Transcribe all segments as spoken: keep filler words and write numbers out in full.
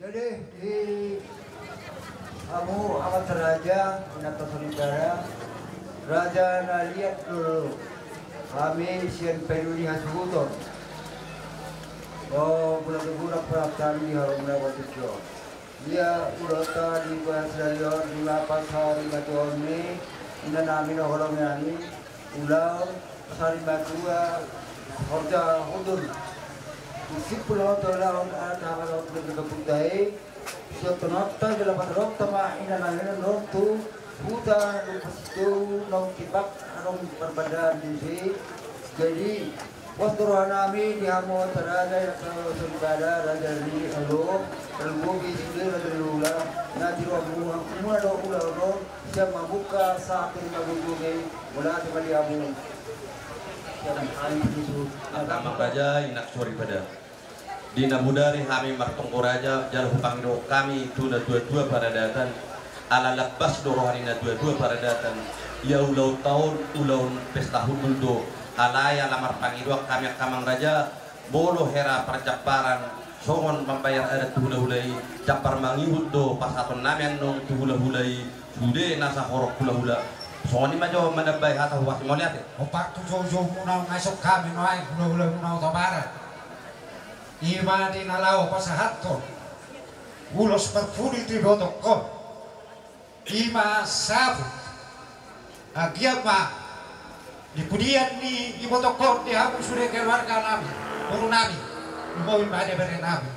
Jadi di hamu amanta raja, inanta soripada, raja na liat do hami sian Paidua di hasuhuton. O, bulan tuburan perasaan di harum na waktu jo. Ia ulaonta di bulan sadari on, di ma pasal lima tuon ni, inanami na holong nami, ulaon sari matua horja hudun. Simpul on tu ulaon anak hama laut negeri kebun dae. Siotononta jala pasahatonta ma inanami on tu huta lupas tu nong tipak nong parbadaan di si. Jadi pos tu rohanami di hamu amanta raja, inanta soripada, raja ni olo, raja ni bobi, sude raja ni ula, na di rohamu, hamu na do ulaon on, siap mambuka sahat tu lima gulung i. Mauliate ma di hamu. Siap, hami tutu. Amang raja, inanta soripada. Di na bodari hami martonggo raja, jala hupangido hami tu na tuatua paradaton, ala lambas do roha ni na tuatua paradaton. Ia ulaonta on ulaon pesta hundul do, alai ala marpangidoan hami angka amang raja, molo hera parjambaran songon mambayar adat tu hulahula i, jambar mangihut do pasahatonnami annon tu hulahula i, sude nasa horong hulahula. Songon i ma jo manambai hata, huasi mauliate. Hombar tu joujoumuna na ison hami nuaeng hulahulamuna Hutabarat. I ma di na laho pasahathon ulos parpudi tu ibotongkon. I ma saput. Anggiat ma di pudian ni ibotongkon di hamu sude keluarganami, borunami, lumobi ma di berenami.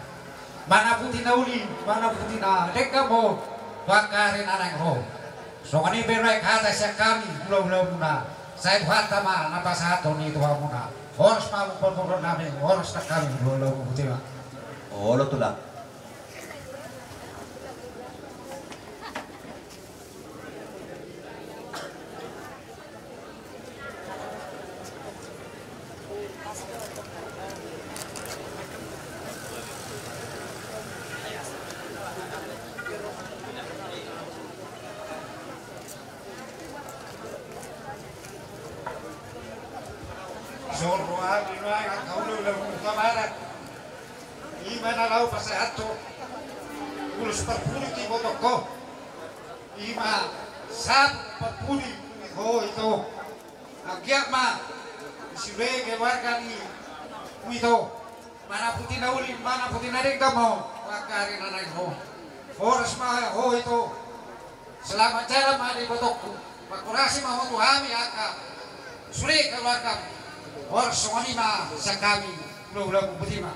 Manaputi na uli, manaputi na denggan ma ho tu angka ari na naeng ro. Songon i pe nuaeng hata sian hami hulahulamuna. Sai Tuhanta ma na pasahathon i tu hamuna. Horas ma hamu parborunami, horas nang hami hulahulamuna. Botima. Olo tulang. Songon rohami nuaeng angka hulahulamuna Hutabarat. I ma na laho pasahathon ulos parpudi tu ibotongkon. I ma saput parpudi tu ho ito. Anggiat ma di sude keluarga ni ho ito. Manaputi na uli, manaputi na denggan ma ho tu angka ari na naeng ro. Horas ma ho ito. Selamat jalan ma di ibotongku. Pangkorasi ma ho tu hami angka sude keluarga. Horas songon i ma sian hami hulahulamuna. Botima.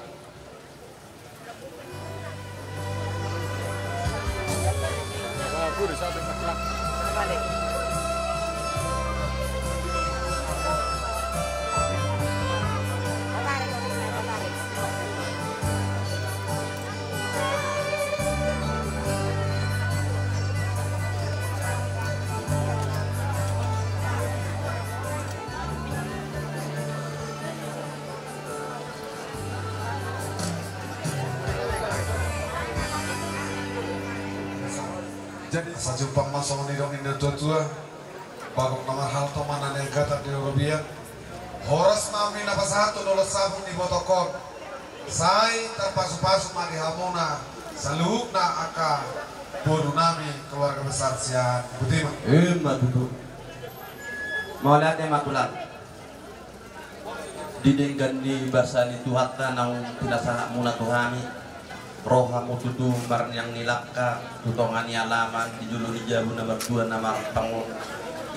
Jadi sajumpang ma songon nidok ni natuatua. Bagok na marhalto ma na nianggatan di robean. Horas ma hami na pasahathon ulos saput ni ibotongkon. Sai tarpasupasu ma di hamuna saluhutna angka borunami keluarga besar sian Botima. Ima tutu. Mauliate ma tulang. Di denggan ni basa ni Tuhanta naung pinasahatmuna tu hami, ro hamu tutu marniang ni langka tu tonga ni alaman di jolo ni jabu na martua na marpang on.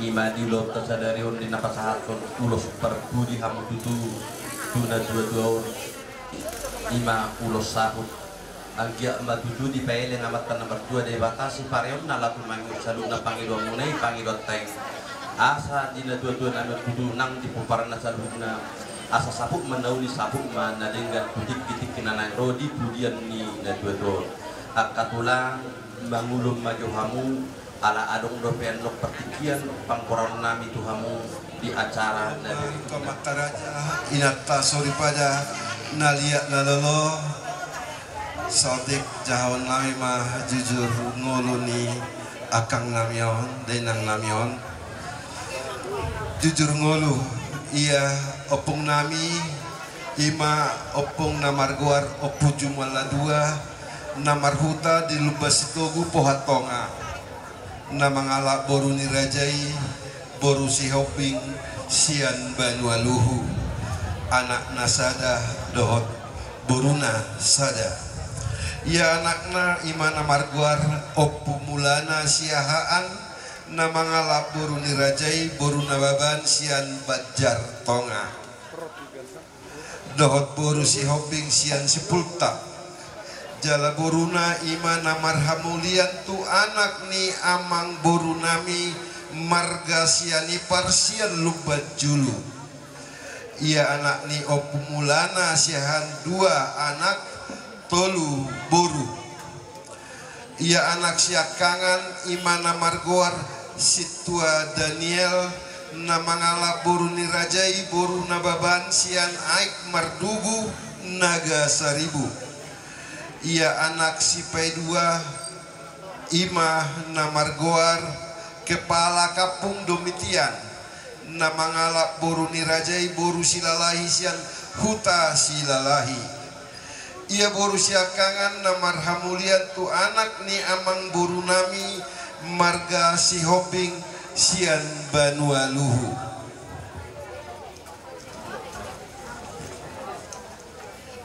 Ima di ulaonta sadari on di na pasahathon ulos parpudi hamu tutu tu na tuatua on. Ima ulos saput. Anggiat ma tutu dipaeleng Amanta na martua Debata sipareonna laho tu mangihut saluhutna pangidoanmuna i pangidoanta i. Asa di na tuatua nami on tutu nang di pomparanna saluhutna. Asa saput ma na uli saput ma na denggan tu tingki-tingki na naeng ro di pudian ni na tuatua on. Angka tulang, mangulon ma jo hamu. Ala adong dope annon partingkian pangkorahon nami tu hamu di acara na berikutna. Amanta raja, inanta soripada, na liat na lolo, saotik jahaon nami ma jujur ngolu ni angkang nami on, dainang nami on. Jujur ngolu, ia ompung nami, ima ompung na margoar Ompu Jumala dua, Na marhuta di Lumban Sitogu Pohatonga, na mangalap boru ni raja i boru Sihombing sian Banua Luhu, anakna sada dohot boruna sada. Ia anakna i ma na margoar Ompu Mulana Siahaan, na mangalap boru ni raja i boru Nababan sian Banjar Tonga, dohot boru Sihombing sian Sipulta. Jala boruna i ma na marhamulian tu anak ni amangborunami marga Sianipar sian Lumban Julu. Ia anak ni Ompu Mulana Siahaan dua anak, tolu boru. Ia anak siangkangan i ma na margoar Sintua Daniel, na mangalap boru ni raja i boru Nababan sian Aek Mardugu, Naga Saribu. Ia anak sipaidua i ma na margoar Kepala Kampung Domitian, na mangalap boru ni raja i boru Silalahi sian Huta Silalahi. Ia boru siangkangan na marhamulian tu anak ni amangborunami marga Sihombing sian Banua Luhu.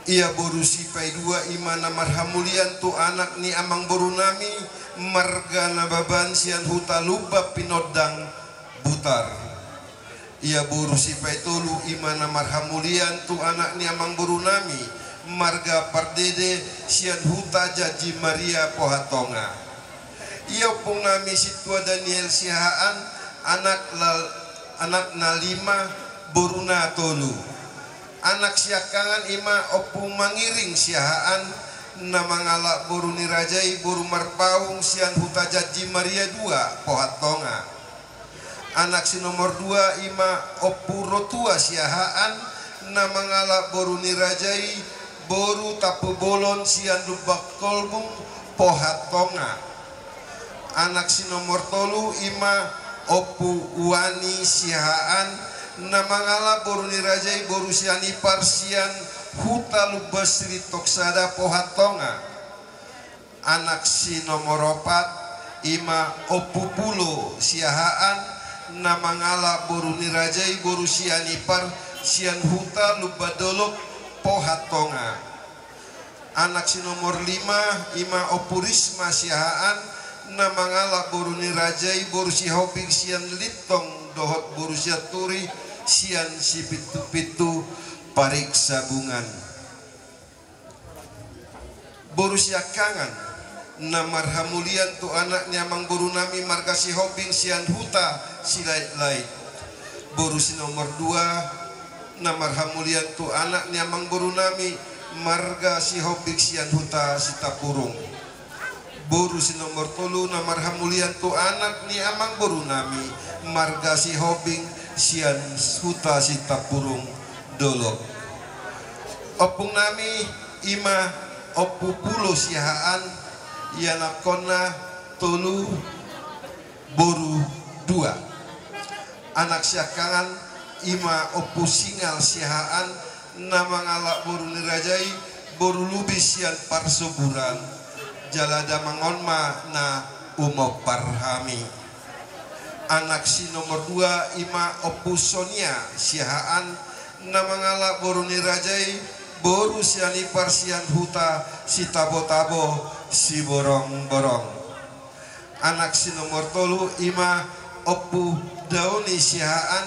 Ia boru sipaidua i ma na marhamulian tu anak ni amangborunami marga Nababan sian Huta Lumban Pinondang, Butar. Ia boru sipaitolu i ma na marhamulian tu anak ni amangborunami marga Pardede sian Huta Janji Maria, Pohatonga. Ia ompungnami Sintua Daniel Siahaan, anak la-, anakna lima, boruna tolu. Anak siangkangan i ma Ompu Mangiring Siahaan, na mangalap boru ni raja i boru Marpaung sian Huta Janji Maria dua, Pohatonga. Anak si nomor dua i ma Ompu Rotua Siahaan, na mangalap boru ni raja i boru Tampubolon sian Lumban Kolbung, Pohatonga. Anak si nomor tolu i ma Ompu Wani Siahaan, na mangalap boru ni raja i boru Sianipar sian Huta Lumban Sirintong Sada, Pohatonga. Anak si nomor opat i ma Ompu Pulo Siahaan, na mangalap boru ni raja i boru Sianipar sian Huta Lumban Dolok, Pohatonga. Anak si nomor lima i ma Ompu Risma Siahaan, na mangalap boru ni raja i boru Sihombing sian Lintong dohot boru Sianturi sian Sipintu-pintu, Pariksabungan. Boru siangkangan na marhamulian tu anak ni amangborunami marga Sihombing sian Huta Silait-lait. Boru si nomor dua na marhamulian tu anak ni amangborunami marga Sihombing sian Huta Sitampurung. Boru si nomor tolu na marhamulian tu anak ni amangborunami marga Sihombing sian Huta Sitampurung Dolok. Ompungnami i ma Ompu Pulo Siahaan, ianakkonna tolu, boru dua. Anak siangkangan i ma Ompu Singal Siahaan, na mangalap boru ni raja i boru Lubis sian Parsoburan. Jala damang on ma na umompar hami. Anak si nomor dua i ma Ompu Sonia Siahaan, na mangalap boru ni raja i boru Sianipar sian Huta Sitabo-tabo, Siborong-borong. Anak si nomor tolu i ma Ompu Daoni Siahaan,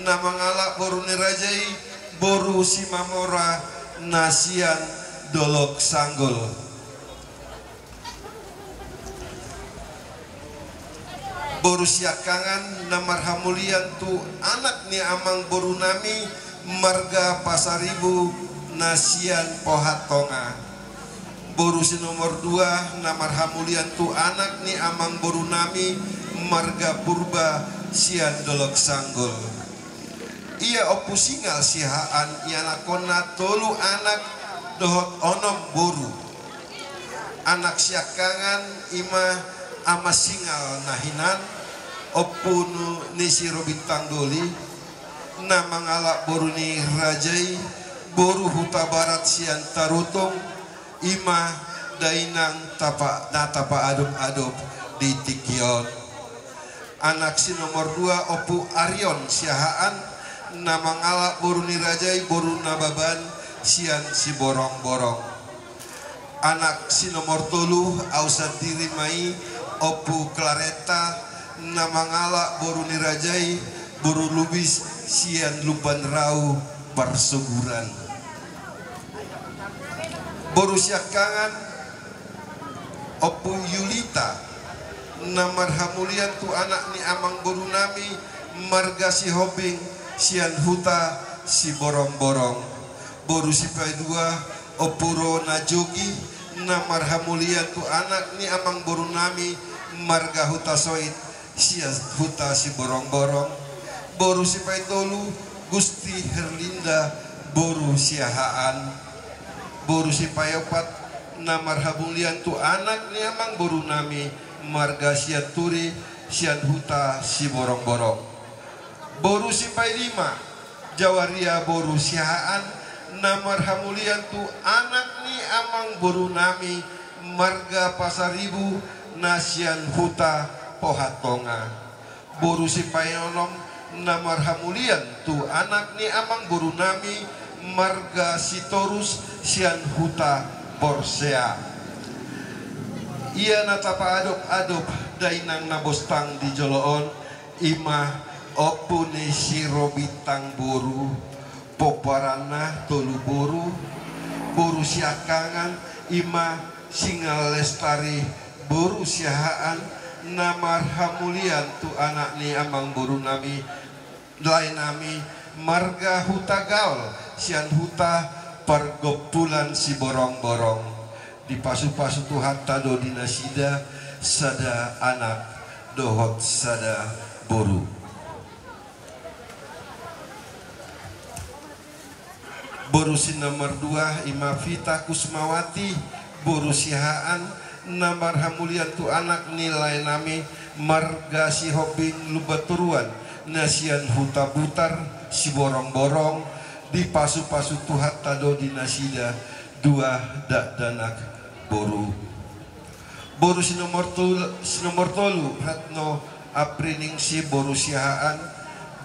na mangalap boru ni raja i boru Simamora, na sian Dolok Sanggul. Boru siangkangan na marhamulian tu anak ni amangborunami marga Pasaribu, na sian Pohatonga. Boru si nomor dua na marhamulian tu anak ni amangborunami marga Purba sian Dolok Sanggul. Ia Ompu Singal Siahaan, ianakkonna tolu anak dohot onom boru. Anak siangkangan i ma Ama Singal na hinan, ompu nu-, ni si Robintang Doli, na mangalap boru ni raja i boru Hutabarat sian Tarutung, i ma Dainang tapa, na tapaadop-adop di tingki on. Anak si nomor dua, Ompu Arion Siahaan, na mangalap boru ni raja i, boru Nababan sian Siborongborong. Anak si nomor tolu, au sandiri ma i, Ompu Klarenta, na mangalap boru ni raja i, boru Lubis sian Lumban Rau Parsoburan. Boru siangkangan, Ompu Yulita, na marhamulian tu anak ni amangboru nami marga Sihombing sian huta Siborongborong. Boru sipaidua, Ompu Rona Jogi, na marhamulian tu anak ni amangboru nami marga Hutasoit sian huta Siborongborong. Boru sipaitolu, Gusti Herlinda boru Siahaan. Boru sipaiopat, na marhamulian tu anak ni amangboru nami marga Sianturi sian huta Siborongborong. Boru sipailima, Jawaria boru Siahaan, na marhamulian tu anak ni amangboru nami marga Pasaribu na sian huta Pohatonga. Boru sipaonom, na marhamulian tu anak ni amangboru nami marga Sitorus sian huta Porsea. Ia na tapaadop-adop dainang na bostang di jolo on, i ma Ompu ni si Robintang boru, pomparanna tolu boru. Boru siangkangan, i ma Singalestari boru Siahaan, na marhamulian tu anak ni amangboru nami, lae nami marga Hutagaol sian huta pargompulan Siborongborong. Dipasupasu Tuhanta do di nasida sada anak dohot sada boru. Boru si nomor dua, i ma Vita Kusmawati boru Siahaan, na marhamulian tu anak ni lae nami marga Sihombing Lumbantoruan na sian huta Butar Siborongborong. Dipasupasu Tuhanta do di nasida dua dakdanak boru. Boru si nomor tolu, si nomor tolu, Ratno Apriningsih boru Siahaan,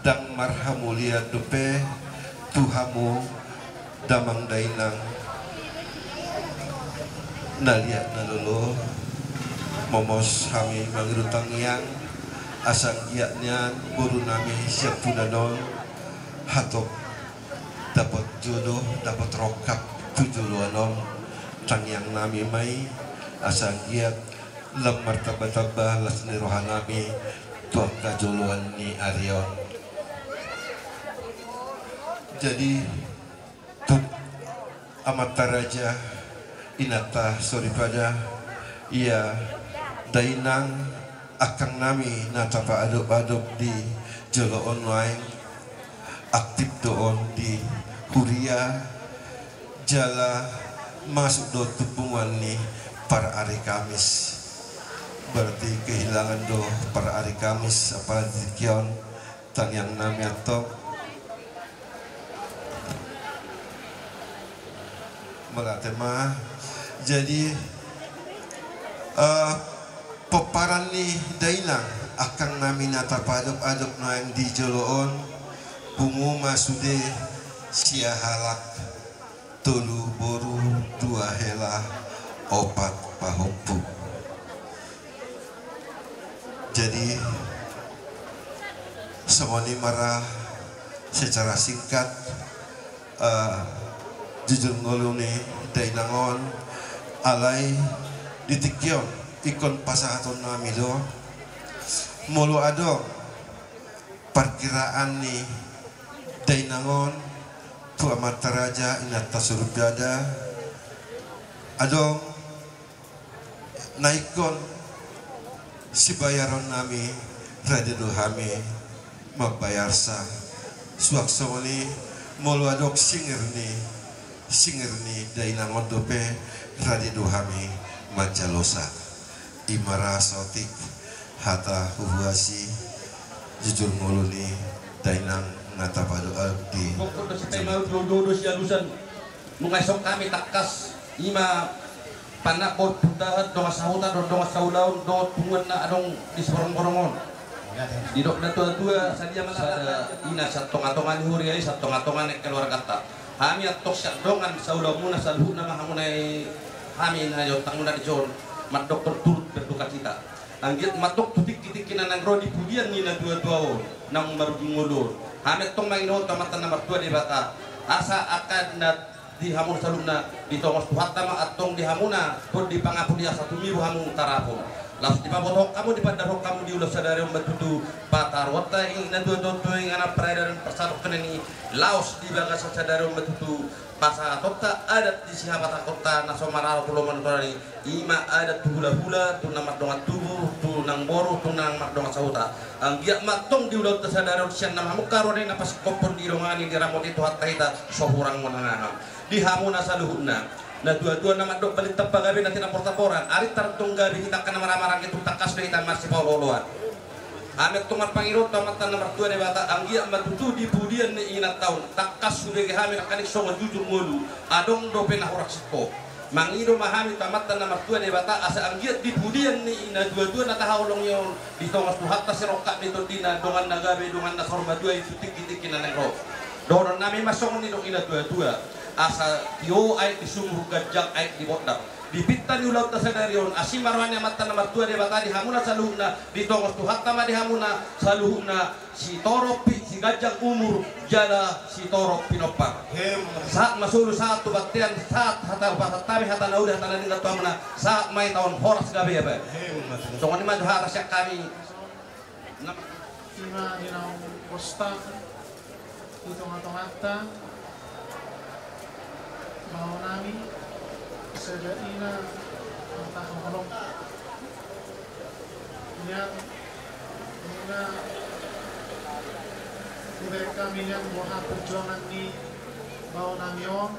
ndang marhamulian dope tu hamu damang dainang na liat na lolo. Momos hami mangido tangiang asa anggiat nian boru nami siampudan on hatop dapot jodoh, dapot rongkap tu joloan on. Tangiang nami ma i asa anggiat lam martamba-tamba las ni roha nami tu angka joloan ni ari on. Jadi, tu amanta raja, inanta soripada, ia dainang angkang nami na tapaadop-adop di jolo on nuaeng, aktif do on di huria, jala masuk do tu punguan ni parari Kamis. Berarti kehilangan do parari Kamis, apalagi di tingki on. Tangiang nami antong. Mauliate ma. Jadi, eh, pomparan ni dainang angkang nami na tapaadop-adop nuaeng di jolo on, pungu ma sude sia halak, tolu boru, dua hela, opat pahompu. Jadi, songon i ma ra secara singkat, eh, jujur ngolu ni dainang on, alai di tingki on ingkon pasahaton nami do, molo adong parkiraan ni dainang on tu amanta raja, inanta soripada, adong na ingkon sibayaron nami, rade do hami mambayarsa. Suang songon i, molo adong singer ni, singer ni dainang on dope, rade do hami manjalosa. I ma ra saotik hata huhuasi jujur ngolu ni dainang na tapaadop-adop di. Pokok do sipaima, do, do, do sialusan. Nunga isok hami tangkas, i ma Panabot, puntahan, dongan sahuta dohot dongan saulaon dohot punguan na adong di siborongborong on. Didok na tuatua, sadia ma sada ina sian tongatonga ni huria i, sian tongatonga ni keluarganta. Hami antong sian dongan saulaonmuna saluhutna ma hamuna i, hami na iontangmuna dison, mandok turut berdukacita. Anggiat ma antong tu tingkitingki na naeng ro di pudian ni na tuatua on, naung marujung ngolu on, hami antong mangido tu Amanta na martua Debata, asa angka na di hamuna saluhutna, ditongos Tuhanta ma antong di hamuna, pun di pangapuli asa tumibu hamu tarapon. Laos dipabotohon hamu, dipandarhon hamu di ulaon sadari on ma tutu, pataruonta i na tuatua tu inganan paradaran parsadok na ni, laos di bagasan sadari on ma tutu, pasahatonta adat di sihabatahonta na so mararo tu lomo ni tonari, i ma adat tu hulahula, tu na mardongan tubu, tu nang boru, tu nang mardongan sahuta. Anggiat ma antong di ulaonta sadari on sian na mamungka ro ni na pasingkophon, didongani, diramoti Tuhanta hita, so hurang manang aha. Di hamuna saluhutna, na tuatua na mandok balintang pagabe na tinapor-taporan, arinta antong gabe hita angka na marhahamaranggi, tung tangkas do hita marsipaolooloan. Hami antong marpangido tu Amanta na martua Debata, anggiat ma tutu di pudian ni inanta on, tangkas hubege hami nangkaning songon jujur ngolu, adong dope na hurang singkop. Mangido ma hami tu Amanta na martua Debata, asa anggiat di pudian ni na tuatua na tahaholongi on, ditongos Tuhanta sirongkap ni tondina, dongan na gabe, dongan na saur matua i tu tingkitingki na naeng ro. Dohonon nami ma songon nidok ni na tuatua, asa tio aek di sumur, ganjang aek di bondar. Di pinta ni ulaonta sadari on, asi ma roha ni Amanta na martua Debata di hamuna saluhutna, ditongos Tuhanta ma di hamuna saluhutna, sitorop pi-, siganjang umur, jala sitorop pinompar. Hem. Sahat ma solu, sahat tu bontean, sahat hata, hupasahat hami hata na uli, hata na denggan tu hamuna, sahat ma hita on horas gabe, Apak. Hem. Songon i ma jo hata sian hami. Ima di naung bosta di tongatonganta, baoa nami, sada ina na tahaholongi. Nian, ina, dibereng hami nian boha perjuangan ni baoa nami on,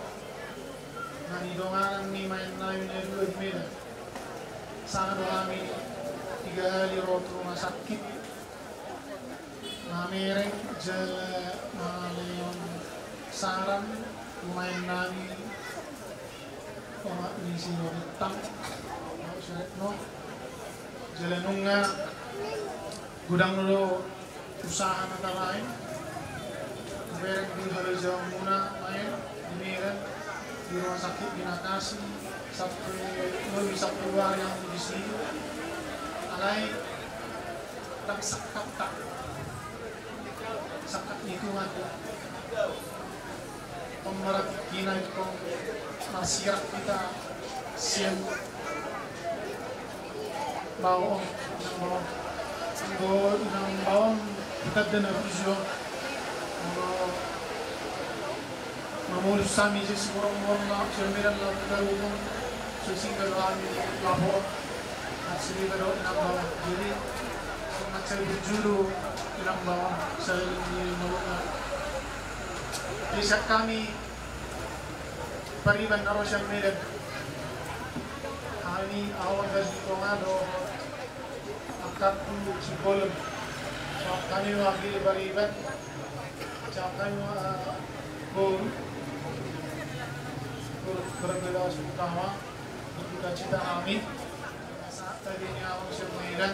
na nidonganan ni maen nami na dua di Medan. Sanga do hami tiga hali ro tu rumah sakit, mamereng jala mangalehon saran tu maen nami, omak ni si Lobintang, Pak Suretno, jala nunga godang do usaha na talae. Mamereng di halojaonmuna maen di Medan, di rumah sakit di Nakasi, sampe lobi sampulu ari hamu disi. Alai ndang sangkap, sangkap ni Tuhan. Pemaratikina itu marsirak hita sian baoa on, inang baoa on. Anggo inang baoa on, hita dana tujuh. Anggo mamolus hami siborongborong na sian Medan laho tu Tarogong, so singgah do hami lapor. Asli do inang baoa on. Jadi sangat saya berjulu inang baoa on, saya di Maluka. Jadi sian hami Pariban na ro sian Medan. Hami, ahu angka Sitonga dohot angkangku Simbolon. Sahat hami ma di Pariban. Sahat hami ma, eh, boru. Boru, boru Bela Sungkawa. Berdukacita hami. Sahat tadi ni ahu sian Medan.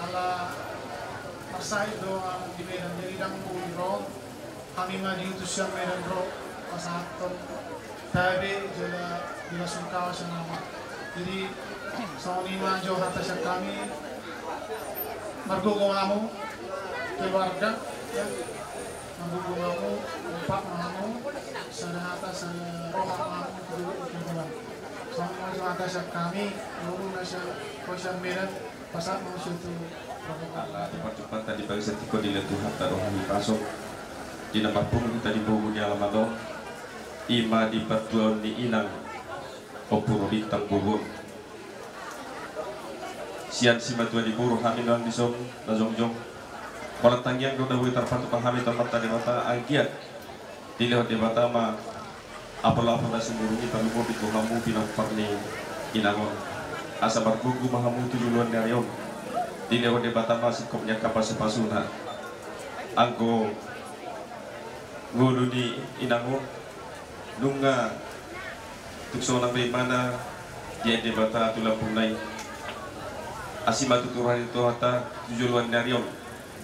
Ala marsahit do ahu di Medan. Jadi ndang boi ro. Hami ma diutus sian Medan ro pasahathon tabe jala bela sungkawa sian ahu. Jadi songon i ma jo hata sian hami, margogo ma hamu keluarga, ya. Margogo ma hamu, kompak ma hamu, sada hata sada roha ma hamu tu keluarga. Songon i ma jo hata sian hami, boru na sian, ro sian Medan. Pasahat ma muse tu roha. Ala di parjumpangta di bagasan tingki on dilehon Tuhanta do hami pasok di na marpungu hita di bogu ni alaman on, i ma di partuaon ni inang Ompu Lobintang Bogon. Sian simatua ni boru hami nuaeng dison na jongjong. Holan tangiang do na boi tarpatupa hami tu Amanta Debata, anggiat dilehon Debata ma apul-apul na sumurung i tarlumobi tu hamu pinompar ni inang on. Asa margogo ma hamu tu joloan ni ari on. Dilehon Debata ma singkop ni angka pasu-pasuna. Anggo ngolu ni inang on nunga tung sonang do imana Dia Debata tu lambungna i. Asi ma tutu roha ni Tuhanta tu joloan ni ari on,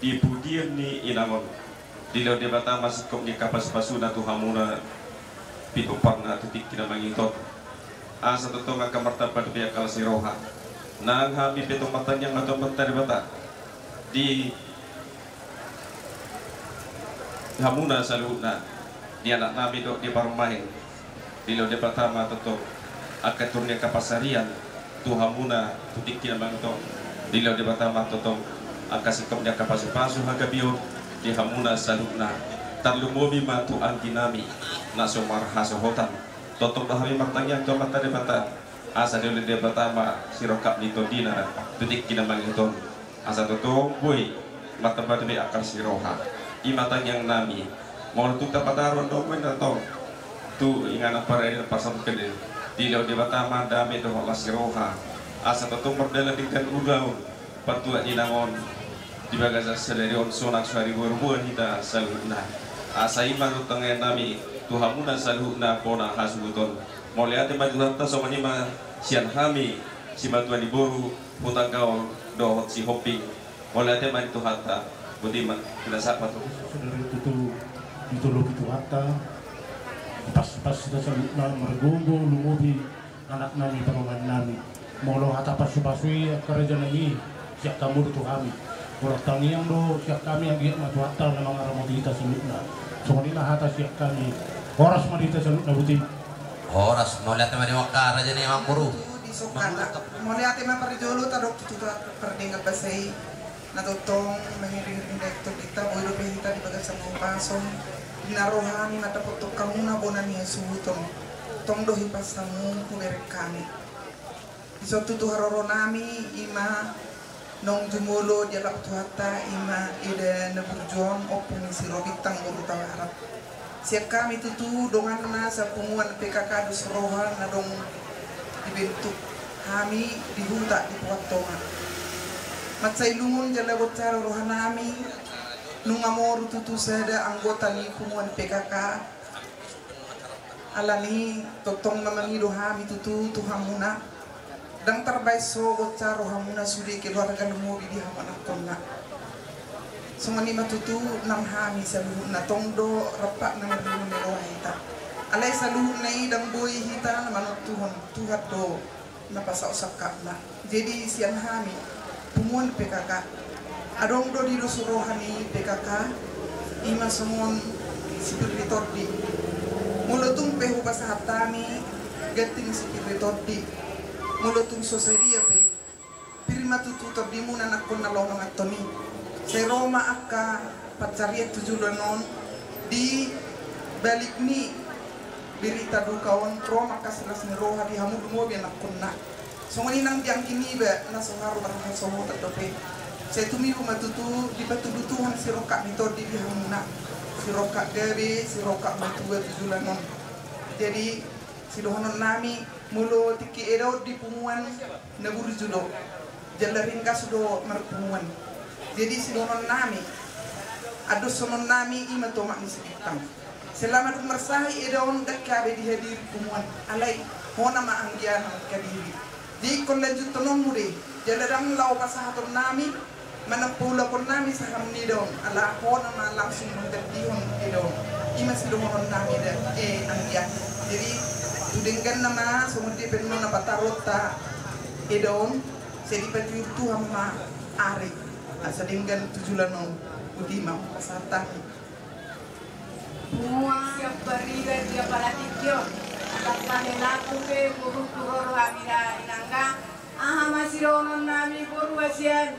di pudian ni inang on. Dilehon Debata ma singkop ni angka pasupasuna tu hamuna pinomparna tu tingki na mangihut on. Asa tongtong angka martamba dope angka las ni roha. Nang hami pe tong martangiang ma tu Amanta Debata di hamuna saluhutna, di anaknami dohot di parumaen. Dilehon Debata ma tongtong angka toru ni angka pansarian tu hamuna tu tingki na mangihut on. Dilehon Debata ma tongtong angka singkop ni angka pasupasu hagabeon di hamuna saluhutna. Tarlumobi ma tu angginami na so marhasohotan. Tongtong do hami martangiang tu Amanta Debata, asa dilehon Debata ma sirongkap ni tondina tu tingki na mangihut on. Asa tongtong boi martamba dope angka las ni roha. I ma tangiangnami. Molo tung tapataru do boi na tong tu inganan parade na parsabut kandel, dilehon Debata ma dame dohot las ni roha. Asa tongtong mardalan denggan ulaon pantuak ni inang on di bagasan sadari on, sonang so hariboru boan hita saluhutna. Asa i ma tongtong tangiangnami tu hamuna saluhutna bona hasuhuton. Mauliate ma di Tuhanta. Songon i ma sian hami simatua ni boru Hutanggaol dohot Sihombing. Mauliate ma di Tuhanta. Boti ma, pinasahat ma tu sadari tutu. Ditolopi Tuhanta, paspas hita saluhutna, margogo lumobi anaknami parumaennami. Molo hata pasupasu i angka rajanami, sian hamu do tu hami. Molo tangiang do sian hami, anggiat ma Tuhanta na mangaramoti hita saluhutna. Songon i ma hata sian hami. Horas ma di hita saluhutna, boti. Horas. Mauliate ma di hamu angka rajanami, amangboru. Di sokana. Mauliate ma parjolo tadok tutu pardenggan basa i. Na tongtong mangiringiring daiton hita, boi dope hita di bagasan hahipason. Di na ro hami mandapothon hamuna bona ni hasuhuton, tong do hipas hamu hubereng hami. Dison tutu haroronami, i ma naung jumolo dialap Tuhanta, i ma eda na burju on, Ompung ni si Robintang boru Tawarat. Sian hami tutu donganna sapunguan P K K dos roha na dong dibentuk hami di huta di Pohantongan. Mansai lungun jala bonsar rohanami, nunga moru tutu sada anggota ni punguan P K K. Alani tongtong ma mangido hami tutu tu hamuna. Ndang tarbaen so bonsar rohamuna sude keluarga lumobi di hamu anakkonna. Songon i ma tutu nang hami saluhutna, tong do rap na marlimo ni roha hita. Alai saluhutna i ndang boi hita na manontuhon, Tuhan do na pasaut sangkapna. Jadi sian hami punguan P K K, adong do di dos roha ni P K K, i ma songon sipir ni tondi. Molo tung pe hupasahat hami ganti ni sipir ni tondi, molo tung so sadia pe, pir ma tutu tondimuna anakkon na lomo manganhon i. Sai ro ma angka pansarian tu joloan on, di balik ni berita duka on ro ma angka las ni roha di hamu lumobi anakkonna. Songon i nang di anggi niba na so haru marhasohotan dope. Sai tumibu ma tutu dipatudu Tuhan sirongkap ni tondi di hamuna, sirongkap gabe, sirongkap matua tu joloan on. Jadi sidohononnami, molo tingki eda on di punguan na burju do, jala ringgas do marpunguan. Jadi sidohononnami, andosononnami i ma tomak ni si Bintang. Selama dung marsahi eda on ndang gabe dihadiri punguan, alai hona ma anggiat mangkadiri. Jadi ingkon lanjutkononmu do i, jala ndang laho pasahatonnami manang paulakonnami saham ni eda on, ala hona ma langsung manggantihon eda on. I ma sidohononnami da, eh, anggiat. Jadi tu dengganna ma songon dia pe annon na pataronta eda on, sai dipatiur Tuhan ma ari asa denggan tu joloan on. Boti ma pasahatanmi. Punguan sian Pariban di apala tingki on, ndang helaku pe boru tu roro hami da inangga. Aha ma sidohononnami boru hasian?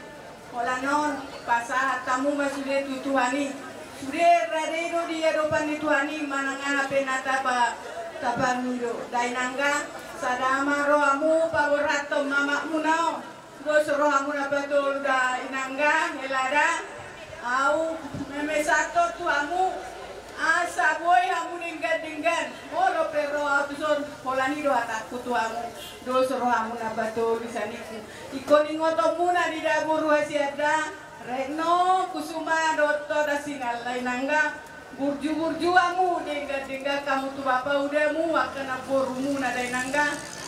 Holan on, pasahat hamu ma sude tu Tuhan i. Sude rade do di adopan ni Tuhan i manang aha pe na tapa, tapangido. Da inangga, sada ma rohamu paborhathon amakmuna on. Dos rohamuna patolu da inangga, hela da. Ahu memesanhon tu hamu, asa boi hamu denggan-denggan. Molo pe ro ahu tuson, holan i do hatangku tu hamu. Dos rohamuna patolu sian ningku. Ingkon ingotonmuna di da boru hasian da, Retno Kusuma dohot Toda Singal da inangga. Burju-burju hamu, denggan-denggan hamu tu bapa udamu, angka namborumuna da inangga.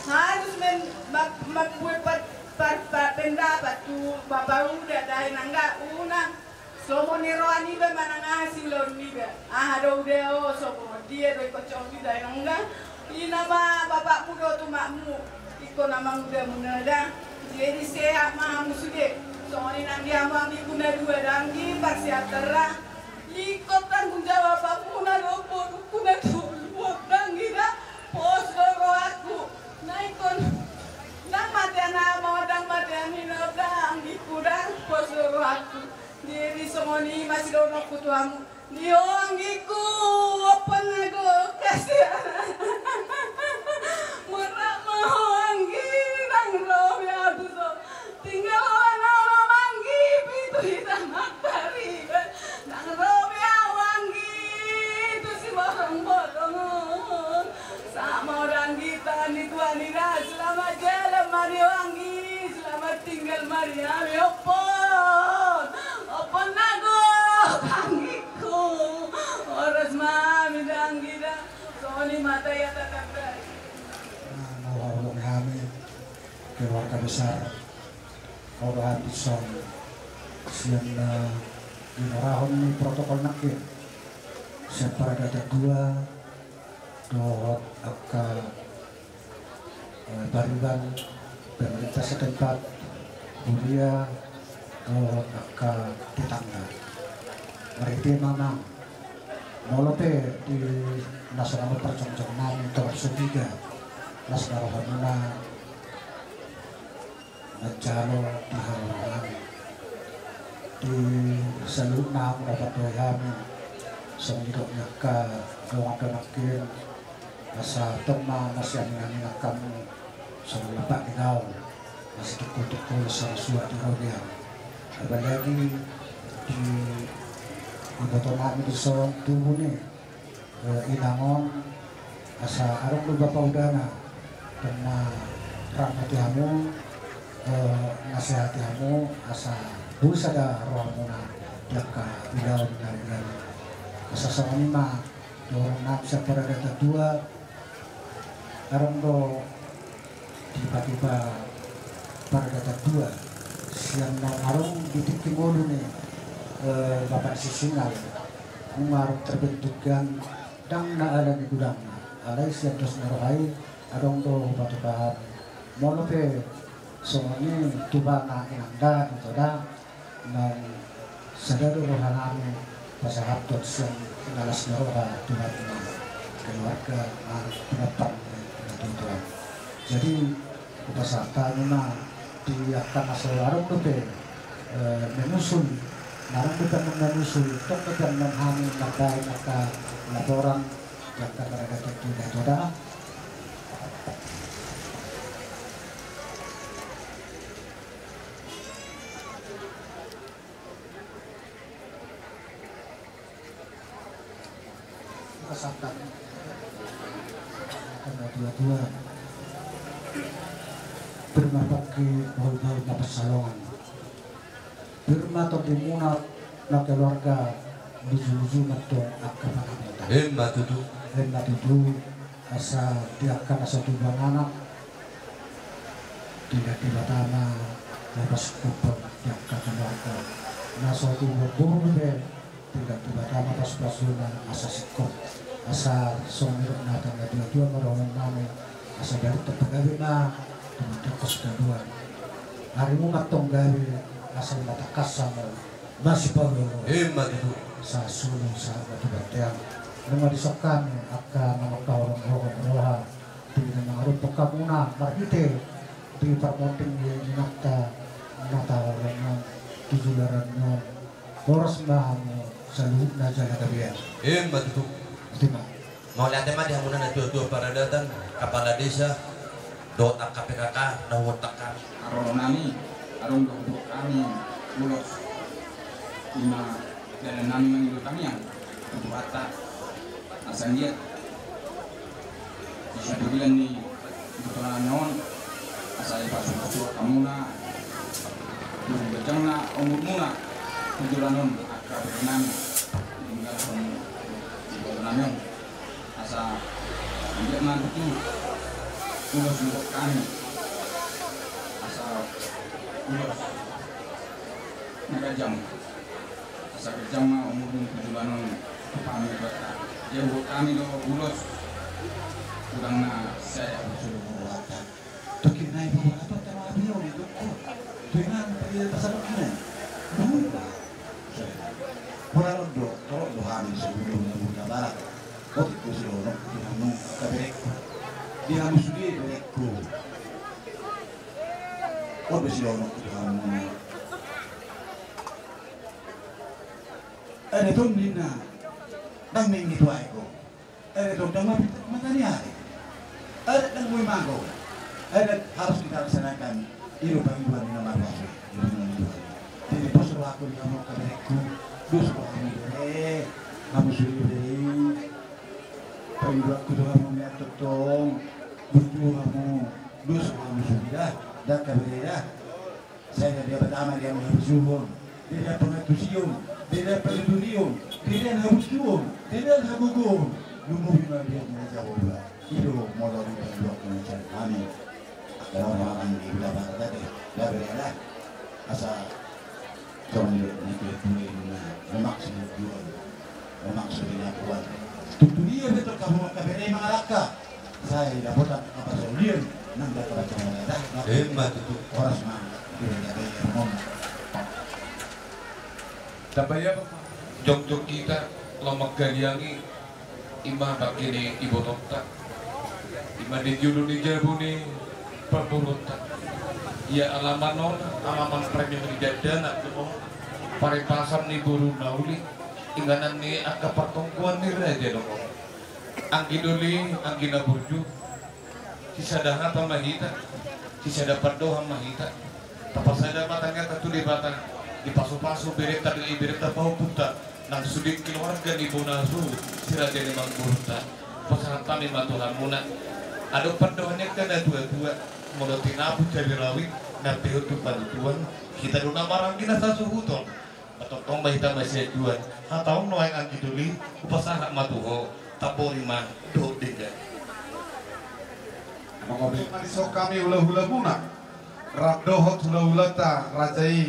Harus men-, ma-, mambuat par-, par-, par-, pendapat tu bapa uda da inang da, unang. Somo ni roha niba manang aha silaon niba. Aha do uda o, somo dia do ingkon songon i da inang da. Ina ma bapakmu dohot umakmu, ingkon na mangudamuna da. Jadi sehat ma hamu sude. Songon i nangkin hamu anggiku na dua da, anggi parsiap terang. Ingkon tanggung jawabmuna do, boruku na tolu on da anggi da. Pos do rohangku. Na ingkon ndang mate anakmu, ndang mate anakmu da anggiku da. Pos do rohangku. Jadi songon i ma sidohononku tu hamu. Di ho anggiku, ompon na gok hasian. Murah ma ho anggi, ndang ro be au tuson. Tinggal holan onom anggi, pitu hita martariban. Ndang ro be au anggi tu siborongborong on. Sahat ma ho da anggi, tangan ni Tuhan i da. Selamat jalan ma di ho anggi, selamat tinggal ma di hami, ompon. Ompon na gok anggiku. Horas ma hami da anggi da. Songon i ma tahi hata tanda i. Nah, na huhaholongi hami keluarga besar Orohan dison, sian na ginorahon ni protokol nangkin, sian Paradaton dua dohot angka, eh, pariban, pemerintah setempat, huria dohot angka tetangga. Marhite ma, molo pe di na so na marparjongjong nami, tobar so piga las ni rohamuna manjalo di haroro nami. Di saluhutna hamu na patoi hami, songon nidok ni angka dongan nangkin, asa tong ma masiaminaminan hamu, songon lampak ni gaol, masitungkoltungkol, sanga suhat di robean. Apalagi di iboto nami dison tubu ni eh, inang on, asa adong do bapa udana, tong ma ramoti hamu, eh, nasehati hamu, asa boi sada rohamuna di angka ulaon na ringan i. Asa songon i ma dohonon nami sian Paradaton dua, adong do tiba-tiba Paradaton dua, sian na adong di tingki ngolu ni, eh, Bapak Sisingal, nunga adong terbentuk kan, ndang na ala ni godangna, alai sian dos ni roha i adong do hupatupa hami. Molo pe songon i tubana inang da, ito da, nang sada do roha nami pasahathon sian las ni roha tu hami na keluarga, na pinantan ni natuatua. Jadi hupasahat hami ma di angka na so adong dope, eh, menyusul, na adong dope na menyusul, tong dope na hami mambahen angka laporan di angka Paradaton dua, ito da. Pasahat hami angka natuatua, pir ma pangke bahulbahul na pansalongan, pir ma tondimuna na keluarga, luju-luju ma tong angka pangamotan. Emma tutu. Emma tutu. Asa di angka na so tubu anak, tinggal Debata ma na pasungkunon di angka keluarga. Na so tubu boru pe, tinggal Debata ma pasupasuna asa singkop. Asa songon nidok ni angka natuatua ma dohonon nami, asa balintang pagabe ma, tumandangkos dabuan. Arimu ma tong gabe, asa lima tangkas hamu masipaolo-oloan. Emma tutu. Sahat solu sahat ma tu bontean. Nunga dison hami angka na mangkaholonghon roha di na mangadophon hamuna marhite di parmonding ni inanta na taholongan tu joloan on. Horas ma hamu saluhutna jala gabean. Emma tutu. Botima. Mauliate ma di hamuna natuatua Paradaton, kapala desa, dohot angka P K K na huontak hami. Haroro nami, adong do huboan hami ulos, ima dalan nami mangido tangiang tu Tuhanta, asa anggiat di sipabilan ni iboto nami on, asa dipasupasu hamuna, tu ganjangna umurmuna tu joloan on, angka bere nami, tinggalhon iboto nami on. Asa anggiat ma tutu Ulos dohot hami asa ulos na ganjang. Asa ganjang ma umurmu tu joloan on tu hami dohot hami do ulos. Unang na sai abu sulu rohanta. Tokir nai baru apa tama abu ni tu. Tu inang tadi pasal ni. Baru. Pura do, pura do hami sebelum na buka barat. Otik do silonok di hamu angka berengku. Di hamu sude berengku. Otik do silonok di hamu. Ada tong ninna. Dang minggi tu aiko. Ada tong dang mapit mata ni ari. Ada dang boi mago. Ada harus kita laksanakan. Ido pangidoan ni na marwasi. Ido pangidoan ni na marwasi. Jadi pos rohangku di hamu angka berengku. Dos rohangku bere. Hamu sude bere. Pangidoanku tu hamu nian tongtong. Burju hamu. Dos rohangku sude da. Da angka bere da. Sai na dia pertama dia manghabusuhon. Dia dia pangantusion. Dia dia pangantusion. Dia dia habusuhon. Dia dia hagogohon. Lumobi ma dia mangajabon. Ido molo di pangidoanku na sian hami. Angka rohangku di bere da. Da bere da. Asa. Tong do na tuatua i na memaksud tujuan, memaksud di labuan. Tutu dia betul kamu angka bere mangalangka. Sai dapotan apa saulian nang dapotan pengenalan. Emma tutu. Horas ma. Dia dia dia ngomong. Tambah ya jongjong hita lomak galiangi. Ima bangke ni ibotonta. Ima di julu ni jabu ni parboruonta. Ia alaman on alaman premium ni dakdanak do on. Paripason ni boru na uli. Inganan ni angka partonggoan ni raja do on. Anggi doli anggi na burju. Sisada hata ma hita. Sisada pandohan ma hita. Tapasada ma tangihanta tu Debata. Dipasupasu berenta dohot iberenta pahompunta. Nang sude keluarga ni bona suhut si raja ni amangborunta. Pasahat hami ma tu hamuna. Adong pandohan ni angka na tuatua. Molo tinapu cabe rawit na pehon tu patutuan. Hita do na maranggi na sasuhuton. Patongtong ma hita masianjuan. Hata on nuaeng anggi doli. Hupasahat ma tu ho. Tapori ma dohot denggan. Adong ma dison hami hulahulamuna. Rap dohot hulahulanta raja i,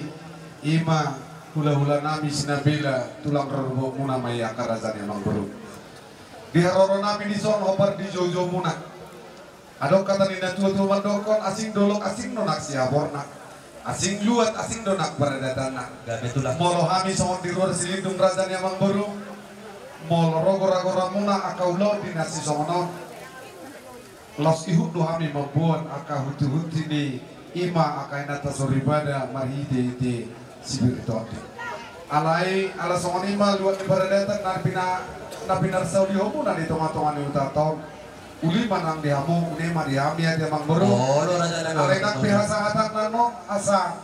ima hulahulanami Sinambela, tulang rorobotmuna ma i angka raja ni amangboru. Di haroronami dison hombar di joujoumuna. Adong hata ni na tuatua mandokkon, asing dolok asing do nang sihaporna. Asing luat asing do nang paradatanna. Gabe tulang. Molo hami songon di ruar Silindung raja ni amangboru. Molo ro goragoramuna angka ulaon di na sisongon on. Laos ihut do hami mamboan angka hunti-hunti ni ima angka inanta soripada marhite-hite sipir tondi. Alai ala songon i ma luat ni paradatan na pina, na pinarsaulihonmuna di tonga-tonga ni hutanta on. Uli ma nang di hamu, une ma di hami ate amangboru. Alai nang pe hasahatanna on asa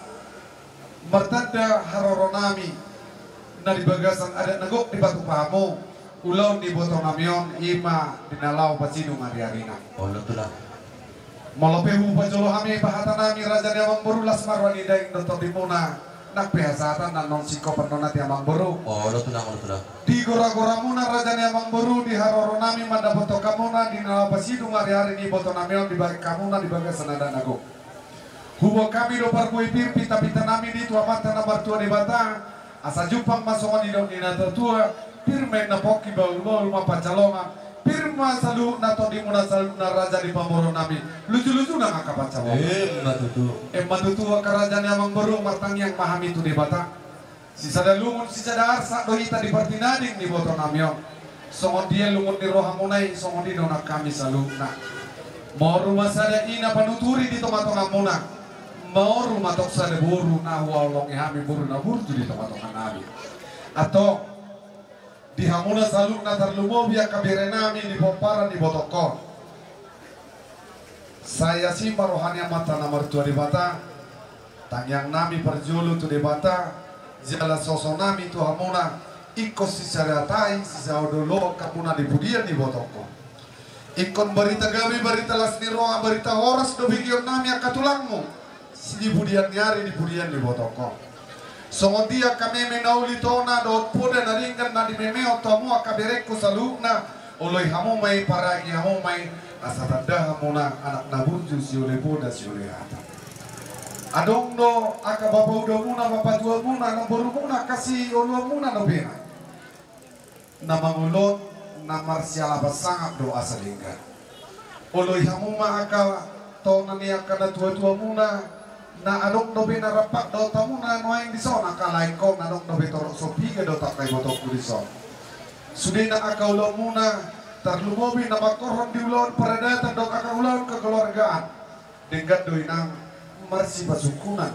martanda haroronami na di bagasan adat na gok dipatupa hamu ulaon ni ibotonami on ima di na laho pasidung ari-arina. Olo tulang. Molo pe hupajolo hami pahatanami raja ni amangboru las ma roha ni daeng dohot tondimuna nang pe hasahatanna on singkop annon ate amangboru. Olo tulang, olo tulang. Di goragoramuna raja ni amangboru di haroronami mandapothon hamuna di na laho pasidung ari-ari ni ibotonami on dibahen hamuna di bagasan adat na gok. Huboan hami do parbue pir pinta-pintanami di tu Amanta na martua Debata. Asa jumpang ma songon nidok ni na tuatua. Pir ma inna pongki bahulbahul ma pansalongan. Pir ma saluhutna tondimuna saluhutna raja ni pamoruonnami. Lujulujuna ma angka pansalongan. Emma tutu. Emma tutu angka raja ni amangboru martangiang ma hami tu Debata. Sisada lungun sisada arsak do hita di partinading ni ibotonami on. Songon dia lungun ni rohamuna i songon i do nang hami saluhutna. Moru ma sada ina panuturi di tonga-tongamuna. Moru ma tong sada boru na huhaholongi hami boru na burju di tonga-tonganami. Antong di hamuna saluhutna tarlumobi angka berenami di pomparan ni ibotongkon. Sai asi ma roha ni Amanta na martua Debata. Tangiangnami parjolo tu Debata jala sosonami tu hamuna. Ingkon sisada tahi sisada oloan hamuna di pudian ni ibotongkon. Ingkon barita gabe barita las ni roha barita horas do begeonnami angka tulangmu. Di pudian ni ari di pudian ni ibotongkon. Songon dia angka meme na uli tona dohot poda na denggan na dimemehon tu hamu angka berengku saluhutna. Oloi hamu ma i paragi hamu ma i. Asa tanda hamuna anak na burju siole poda siole rata. Adong do angka bapa udamuna, bapa tuamuna, namborumuna, angka sioloanmuna dope na mangoloi, na marsialapan sangap do asa denggan. Oloi hamu ma angka tona ni angka natuatuamuna, na adong dope na rap dohot hamuna nuaeng dison, angka laengkon, adong dope torop so piga do angka ibotongku dison. Sudena angka ulaonmuna, tarlumobi na mangkorhon di ulaon paradatan dohot angka ulaon kekeluargaan. Denggan do inang marsipasungkunan,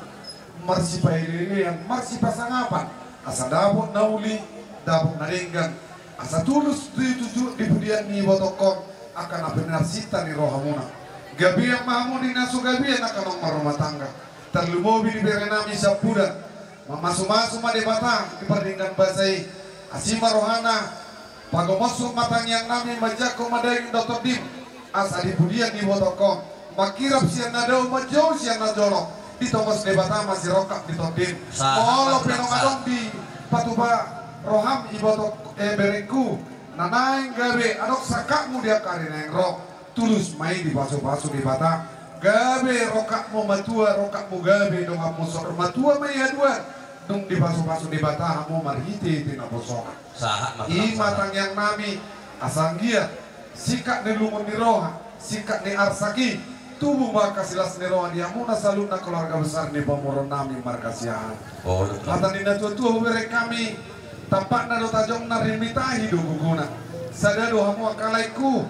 marsipaeleelean, marsipasangapan, asa dapot na uli, dapot na denggan, asa tulus di tuju di pudian ni ibotongkon angka na pinarsinta ni rohamuna. Gabean ma hamu di na so gabean angka naung marrumah tangga. Tarlumobi di berenami Sambudan. Mamasumasu ma Debata di pardenggan basa i. Asi ma rohana, pagomoshon ma tangiangnami, manjangkon ma daging dohot tondim, asa di pudian ni ibotongkon, mangkirap sian na dao, manjou sian na jolo, ditongos Debata ma sirongkap ni tondim. Sahat. Molo pe naung adong dipatupa roham ibotong, eh, berengku, na naeng gabe adong sangkapmu di angka ari naeng ro, tulus ma i dipasupasu Debata. Gabe rongkapmu matua, rongkapmu gabe, donganmu saur matua ma i haduan, dung dipasupasu Debata hamu marhitehite naposona. Sahat ma. I ma tangiangnami, asa anggiat singkat ni lungun ni roha, singkat ni arsak i, tubu ma angka silas ni roha di hamuna saluhutna keluarga besar ni pamoruonnami marga Siahaan. Oh, betul. Hata ni natuatua hubereng hami, tampakna do tajomna, rimitahi do gogona. Sada do hamu angka laengku,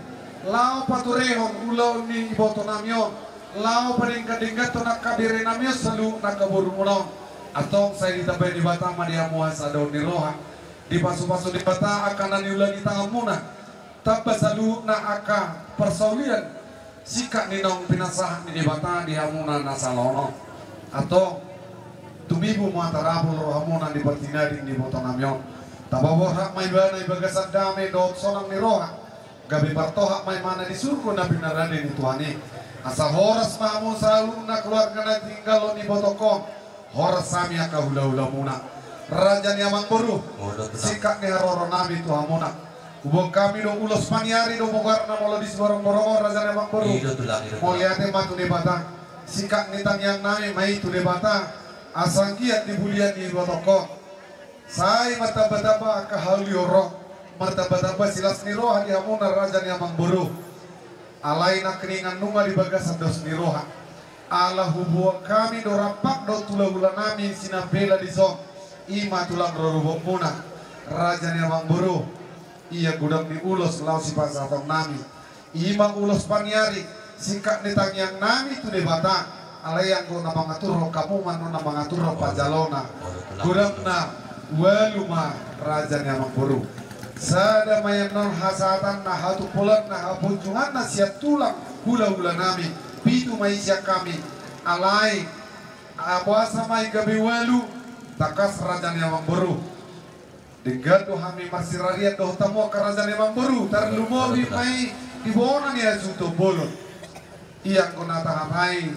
laho paturehon ulaon ni ibotonami on, laho padenggan-dengganhon angka berenami on saluhutna angka borumuna on. Antong sai ditambai Debata ma di hamu hasadaon ni roha. Dipasupasu Debata angka na niula ni tanganmuna. Tamba saluhutna angka parsaulian, singkat ni naung pinasahat ni Debata di hamuna na sala on. Antong tumibu ma tarapul rohamuna di partinading ni ibotonami on. Tapaborhat ma ibana di bagasan dame dohot sonang ni roha. Gabe partohap ma ibana di surgo na pinarade ni Tuhan i. Asa horas ma hamu saluhutna keluarga na tinggalhon ibotongkon. Horas hami angka hulahulamuna. Raja ni amangboru. Singkat ni haroronami tu hamuna. Huboan hami do ulos paniari do bogarna molo di Siborongborong on, raja ni amangboru. Mauliate ma tu Debata. Singkat ni tangiangnami ma i tu Debata. Asa anggiat di pudian ni ibotongkon, sai martambatamba angka haulion ro, martambatamba silas ni roha di hamuna raja ni amangboru. Alai nangkiningan nunga di bagasan dos ni roha. Ala huboan hami do rampak dohot hulahulanami Sinambela dison. I ma tulang rorobotmuna, raja ni amangboru. Ia godang ni ulos laho sipasahatonnami. I ma ulos paniari, singkat ni tangiangnami tu Debata. Alai anggo na mangaturhon hamu ma annon na mangaturhon panjaloonna. Godangna ualu ma raja ni amangboru. Sada ma i annon hasahatanna, hatumpolanna, hapunjunganna sian tulang hulahulanami. Pitu ma i sian hami. Alai boasa ma i gabe ualu? Tangkas raja ni amangboru. Denggan do hami marsirarian dohot hamu angka raja ni amangboru, tarlumobi ma i di bona ni hasuhuton bolon. Ia anggo na tahatai,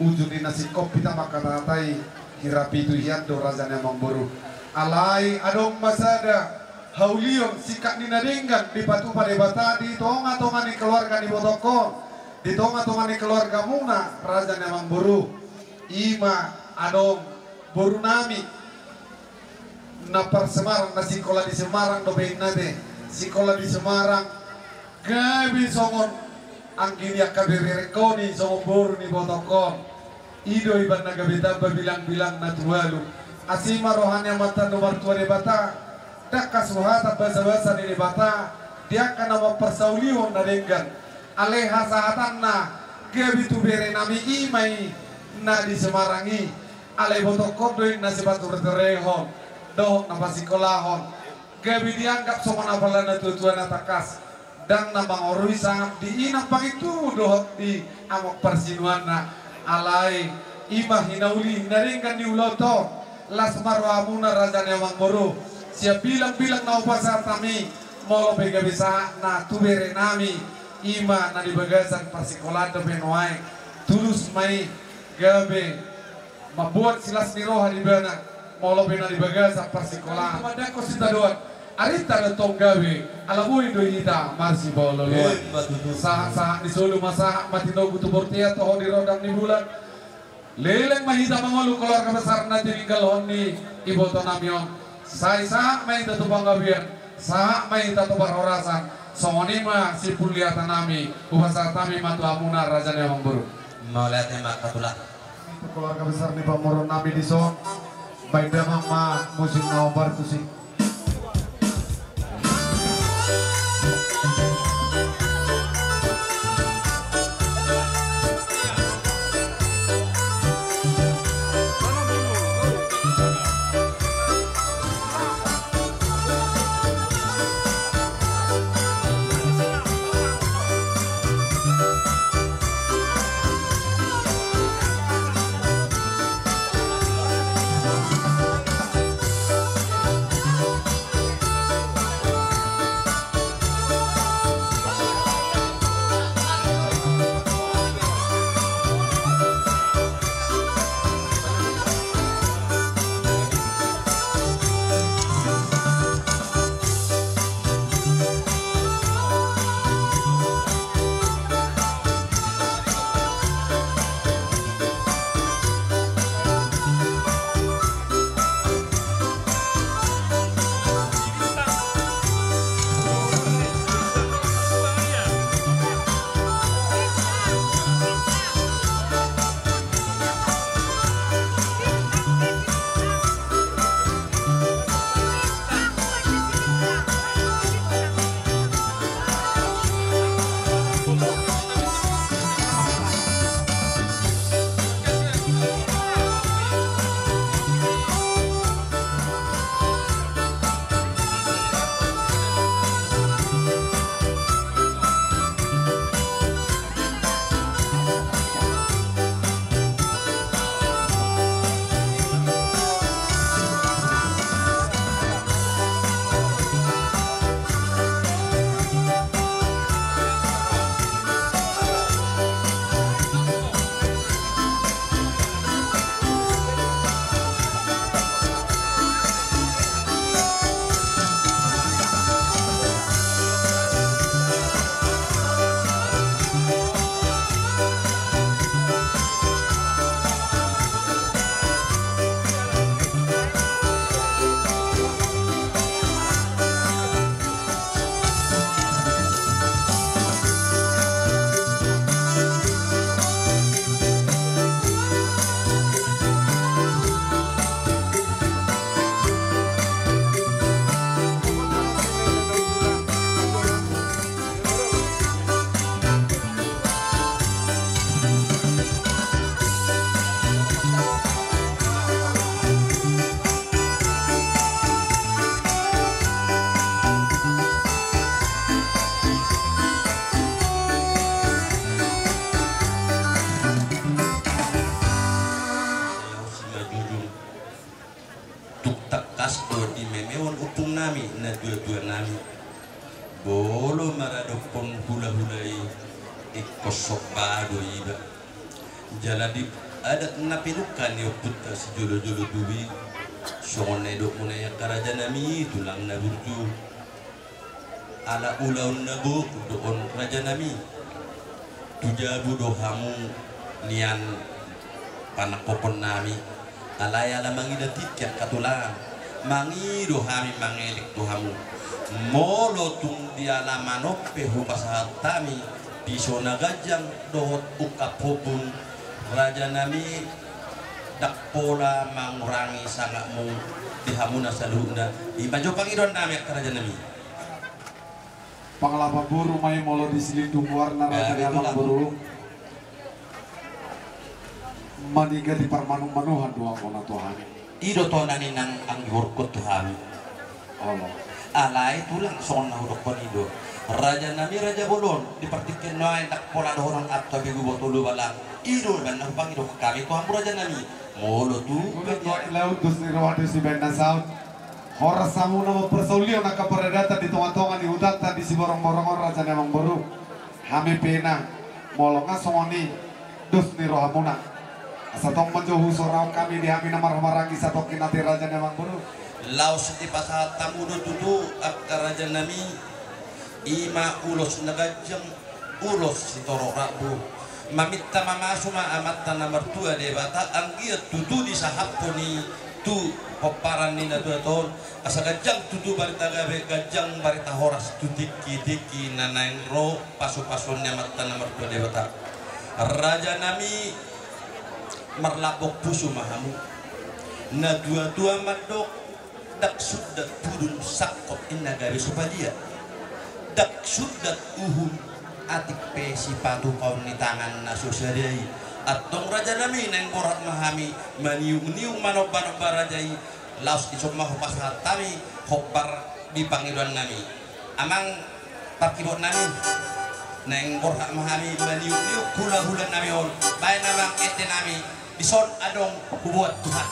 uju ni na singkop hita mangkatahatai, hira pitu hian do raja ni amangboru. Alai adong ma sada haulion singkat ni na denggan dipatupa Debata di tongatonga ni keluarga ni ibotongkon, di tongatonga ni keluargamuna raja ni amangboru. I ma adong borunami na parsemarang, na sikola di Semarang dope inna te. Sikola di Semarang, gabe songon anggi ni angka beberengkon i, songon boru ni ibotongkon. I do ibana gabe tamba bilangbilangna tu ualu. Asi ma roha ni Amanta na martua Debata. Ndang hasuhatan basabasa ni Debata di angka na mamparsaulihon na denggan. Alai hasahatanna gabe tu berenami i ma i na di Semarang i. Alai ibotongkon do i na sipatureturehon dohot na pasikolahon. Gabe dianggap songon apala natuatua na tangkas. Ndang na mangorui sangap di inang pangintubu dohot di amang parsinuanna. Alai i ma hinauli hinadenggan ni ulaonta on. Las ma rohamuna raja ni amangboru. Sian bilangbilang na hupasahat hami, molo pe gabe sahatna tu berenami, i ma na di bagasan parsikolaan dope nuaeng. Tulus ma i gabe mamboan silas ni roha di ibana, molo pe na di bagasan parsikolaan. Mandangkon sitadoan. Arinta do tong gabe, ala boi do hita marsipaolooloan. Ima tutu. Sahat-sahat ni solu ma sahat ma tinogu tu bortean, toho di rondang ni bulan. Leleng ma hita mangolu keluarga besar na tininggalhon ni ibotonami on. Sai sahat ma hita tu panggabean, sahat ma hita tu parhorasan. Songon i ma simpul ni hatanami, hupasahat hami ma tu hamuna raja ni amangboru. Mauliate ma angka tulang. Keluarga besar ni pamoruonnami dison. Baen damang ma musik na hombar tusi. Tung tangkas do dimemehon ompung nami na tua-tua nami. Molo maradophon hula-hula i, ingkon somba do iba. Jala di adat na pinungka ni ompunta sijolo-jolo tubu i, songon na nidokmuna i angka raja nami, tulang na burju. Ala ulaon na gok do on raja nami. Tu jabu do hamu nian panangkokon nami. Alai ala mangida tingki angka tulang, mangido hami mangelek tu hamu. Molo tung di alaman on pe hupasahat hami piso na ganjang dohot ungkap hombun, raja nami, ndang pola mangurangi sangapmu di hamuna saluhutna. Ima jo pangidoan nami angka raja nami. Pangalapan boru ma i molo di silindung goarna raja ni amangboru. Maniga di parmanuh-manuhan do anggo na tu hami. I do tona ni nang anggihurkon tu hami. Olo. Alai tulang songon na hudokkon i do. Raja nami raja bolon, di partingkian nuaeng ndang pola dohonon anto begu botol ubalang. I do umbahen na hupangidohon hami tu hamu raja nami. Molo tu. Molo tu laut dos ni roha dos i baen na saut. Horas hamuna mamparsaulihon angka paradaton di tonga-tonga ni hutanta di Siborongborong on raja ni amangboru. Hami pe nang molo nga songon i dos ni rohamuna. Asa tong manjou husorahon hami di hami na marhahamaranggi satongkin ate raja ni amangboru. Laos dipasahat hamu do tutu angka raja nami, i ma ulos na ganjang, ulos sitorop rambu. Maminta mamasu ma Amanta na martua Debata, anggiat tutu disahaphon i tu pomparan ni na tuatua on, asa ganjang tutu barita gabe, ganjang barita horas tu tingki-tingki na naeng ro pasupasuon ni Amanta na martua Debata. Raja nami, marlambok pusu ma hamu. Na tuatua mandok, ndang sundat pudun sangkot inna gabe so padia. Ndang sundat uhum atik pe sipatu paon ni tangan na so sadai. Antong raja nami, naeng borhat ma hami maniung-niung manomba-nomba raja i. Laos dison ma hupasahat hami hombar di pangidoan nami. Amang parkibot nami, naeng borhat ma hami maniuk-niuk hula-hula nami on. Baen amang ende nami, dison adong hubuat Tuhan.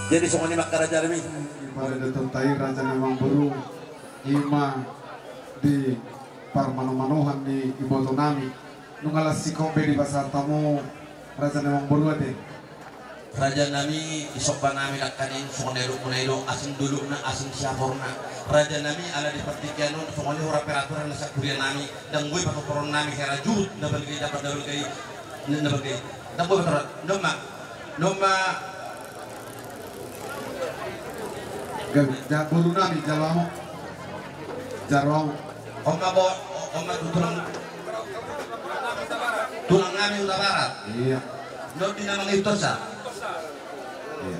Jadi songon i ma angka raja nami. Pada datang tai raja ni amangboru, i ma di parmanomanohan ni iboto nami. Nunga las singkop be dipasahat hamu raja ni amangboru ate. Raja nami, disomba nami dangka ni songon na didok muna i do, asing dolokna, asing siaporna. Raja nami, ala di partingkian on songon i hurang peraturan na sian huria nami, ndang boi patotoron nami hera juhut na balga i, dapot na balga i, na balga i. Ndang boi patotoron. Noma, noma. Gabe, ja, boru nami, jalo hamu. Jalo hamu. On ma bo, on ma tu tulang, tulang nami Hutabarat. Iya. Nodi na mangihuthon sa. Iya.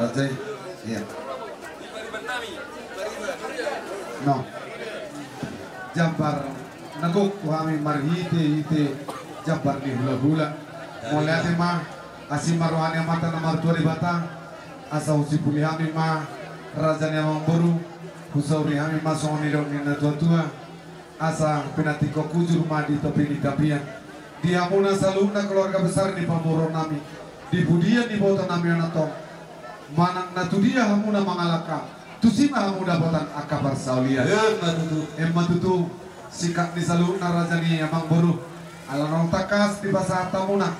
Raja i. Iya. No. Jambar na gok tu hami marhite-hite jambar ni hula-hula. Mauliate ma. Asi ma roha ni Amanta na martua Debata, asa husipuli hami ma raja ni amangboru, husauri hami ma songon nidok ni na tua-tua, asa pinantikhon hujur ma di topi ni tapian. Di hamuna saluhutna keluarga besar ni pamoruon nami, di pudian ni iboto nami on antong, manang na tudia hamuna mangalangka, tusi ma hamu dapotan angka parsaulian. Emma tutu. Emma tutu. Singkat ni saluhutna raja ni amangboru, ala naung tangkas dipasahat hamuna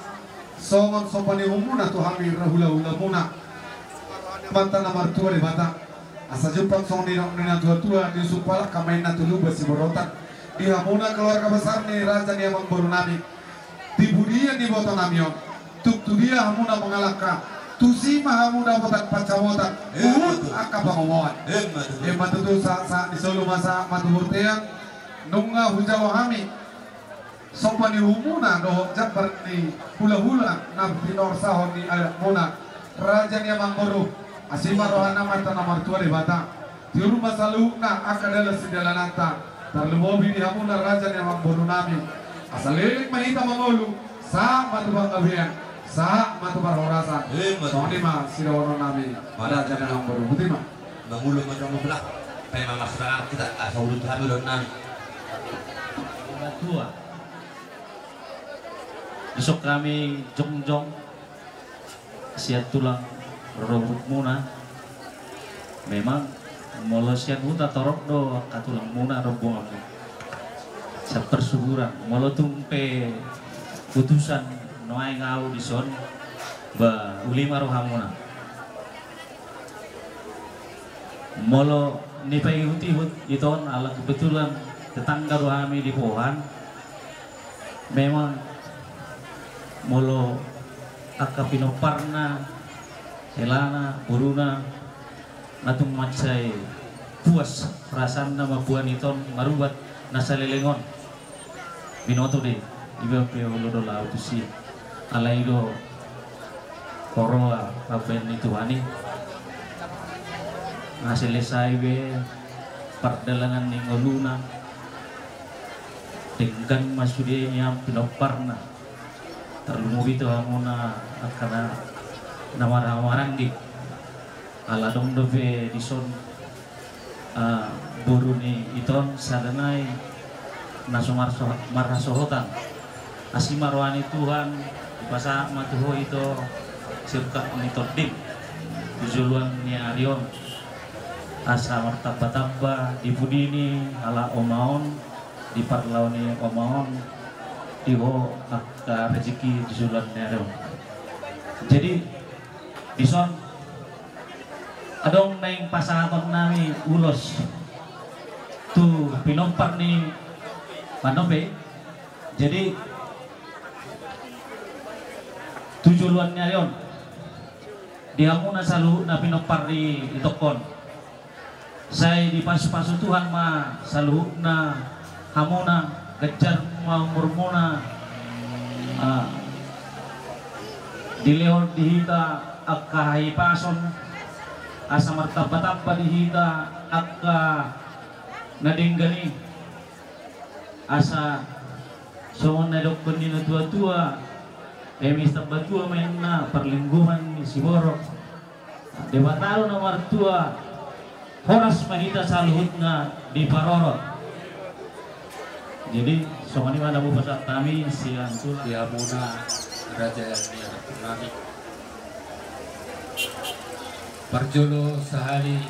songon somba ni uhumuna tu hami hula-hulamuna. Amanta na martua Debata, asa jumpang songon nidok ni na tua-tua, ni usup palak hamainna tu lumban siborotan. Di hamuna keluarga besar ni raja ni amangboru nami, di pudian ni iboto nami on, tung tudia hamuna mangalangka, tusi ma hamu dapotan pansamotan. Emma tutu. Huhut angka pangomoan. Emma tutu. Emma tutu. Sahat-sahat ni solu ma sahat ma tu bontean. Nunga hujalo hami somba ni uhumuna dohot jambar ni hula-hula na pinorsahon ni adatmuna, raja ni amangboru. Asi ma rohana Amanta na martua Debata. Tiur ma saluhutna angka dalan sidalananta, tarlumobi di hamuna raja ni amangboru nami. Asa leleng ma hita mangolu, sahat ma tu panggabean, sahat ma tu parhorasan. Emma tutu. Songon i ma sidohonon nami. Raja ni amangboru, boti ma. Mangolu ma jolo belah. Pe ma marsipanganon hita, asa uduti hami ulaon nami. Tua. Dison hami jongjong sian tulang rorobotmuna. Memang Molo sian huta torop do angka tulangmuna rombonganmu. Sian parsuburan. Molo tung pe utusan nuaeng ahu dison, ba uli ma rohamuna. Molo nipaihut-ihut ito on ala kebetulan tetangga do hami di Pohan. Memang molo angka pinomparna, helana, boruna, na tung mansai puas perasaanna mamboan ito on marubat na saleleng on. Binoto do i, iba pe olo do laho tusi. Alai do huroha pambaen ni Tuhan i. Nga selesai be pardalanan ni ngoluna. Denggan ma sude nian pinomparna. Tarlumobi tu hamuna angka na marhahamaranggi. Ala adong dope dison, ah, boru ni ito on sada nai na so marso-, marhasohotan. Asi ma roha ni Tuhan, dipasahat ma tu ho ito sirkat ni tondim tu joloan ni ari on. Asa martamba-tamba di pudi ni halak oma on, di parlao ni oma on, di ho angka rezeki di joloan ni ari on. Jadi, dison, adong naeng pasahaton nami ulos tu pinompar ni Panope. Jadi, tu joloan ni ari on, di hamuna saluhutna pinompar ni itongkon. Sai dipasu-pasu Tuhan ma saluhutna hamuna, ganjar ma umurmuna, ah, dilehon di hita angka hahipason, asa martamba-tamba di hita angka na denggan i, asa songon na didokkon ni natua-tua, eme tamba tua ma inna parlinggoman ni siborok. Debata do na martua, horas ma hita saluhutna diparorot. Jadi, songon i ma na hupasahat hami sian tulang. Di hamuna raja ni anak nami. Parjolo sahali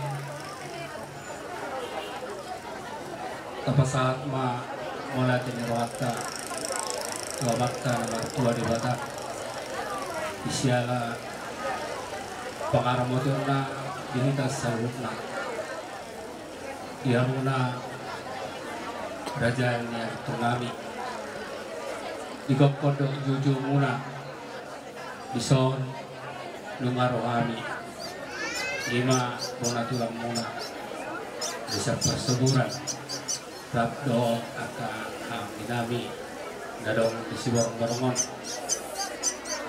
tapasahat ma mauliate ni rohanta tu Amanta na martua Debata, di siala pangaramotionna di hita saluhutna. Di hamuna raja ni anak nami, di gokhon dohot joujoumuna, dison nunga ro hami, i ma bona tulangmuna, di sian parsuburan, rap dohot angka haha nami na adong di siborongborong on.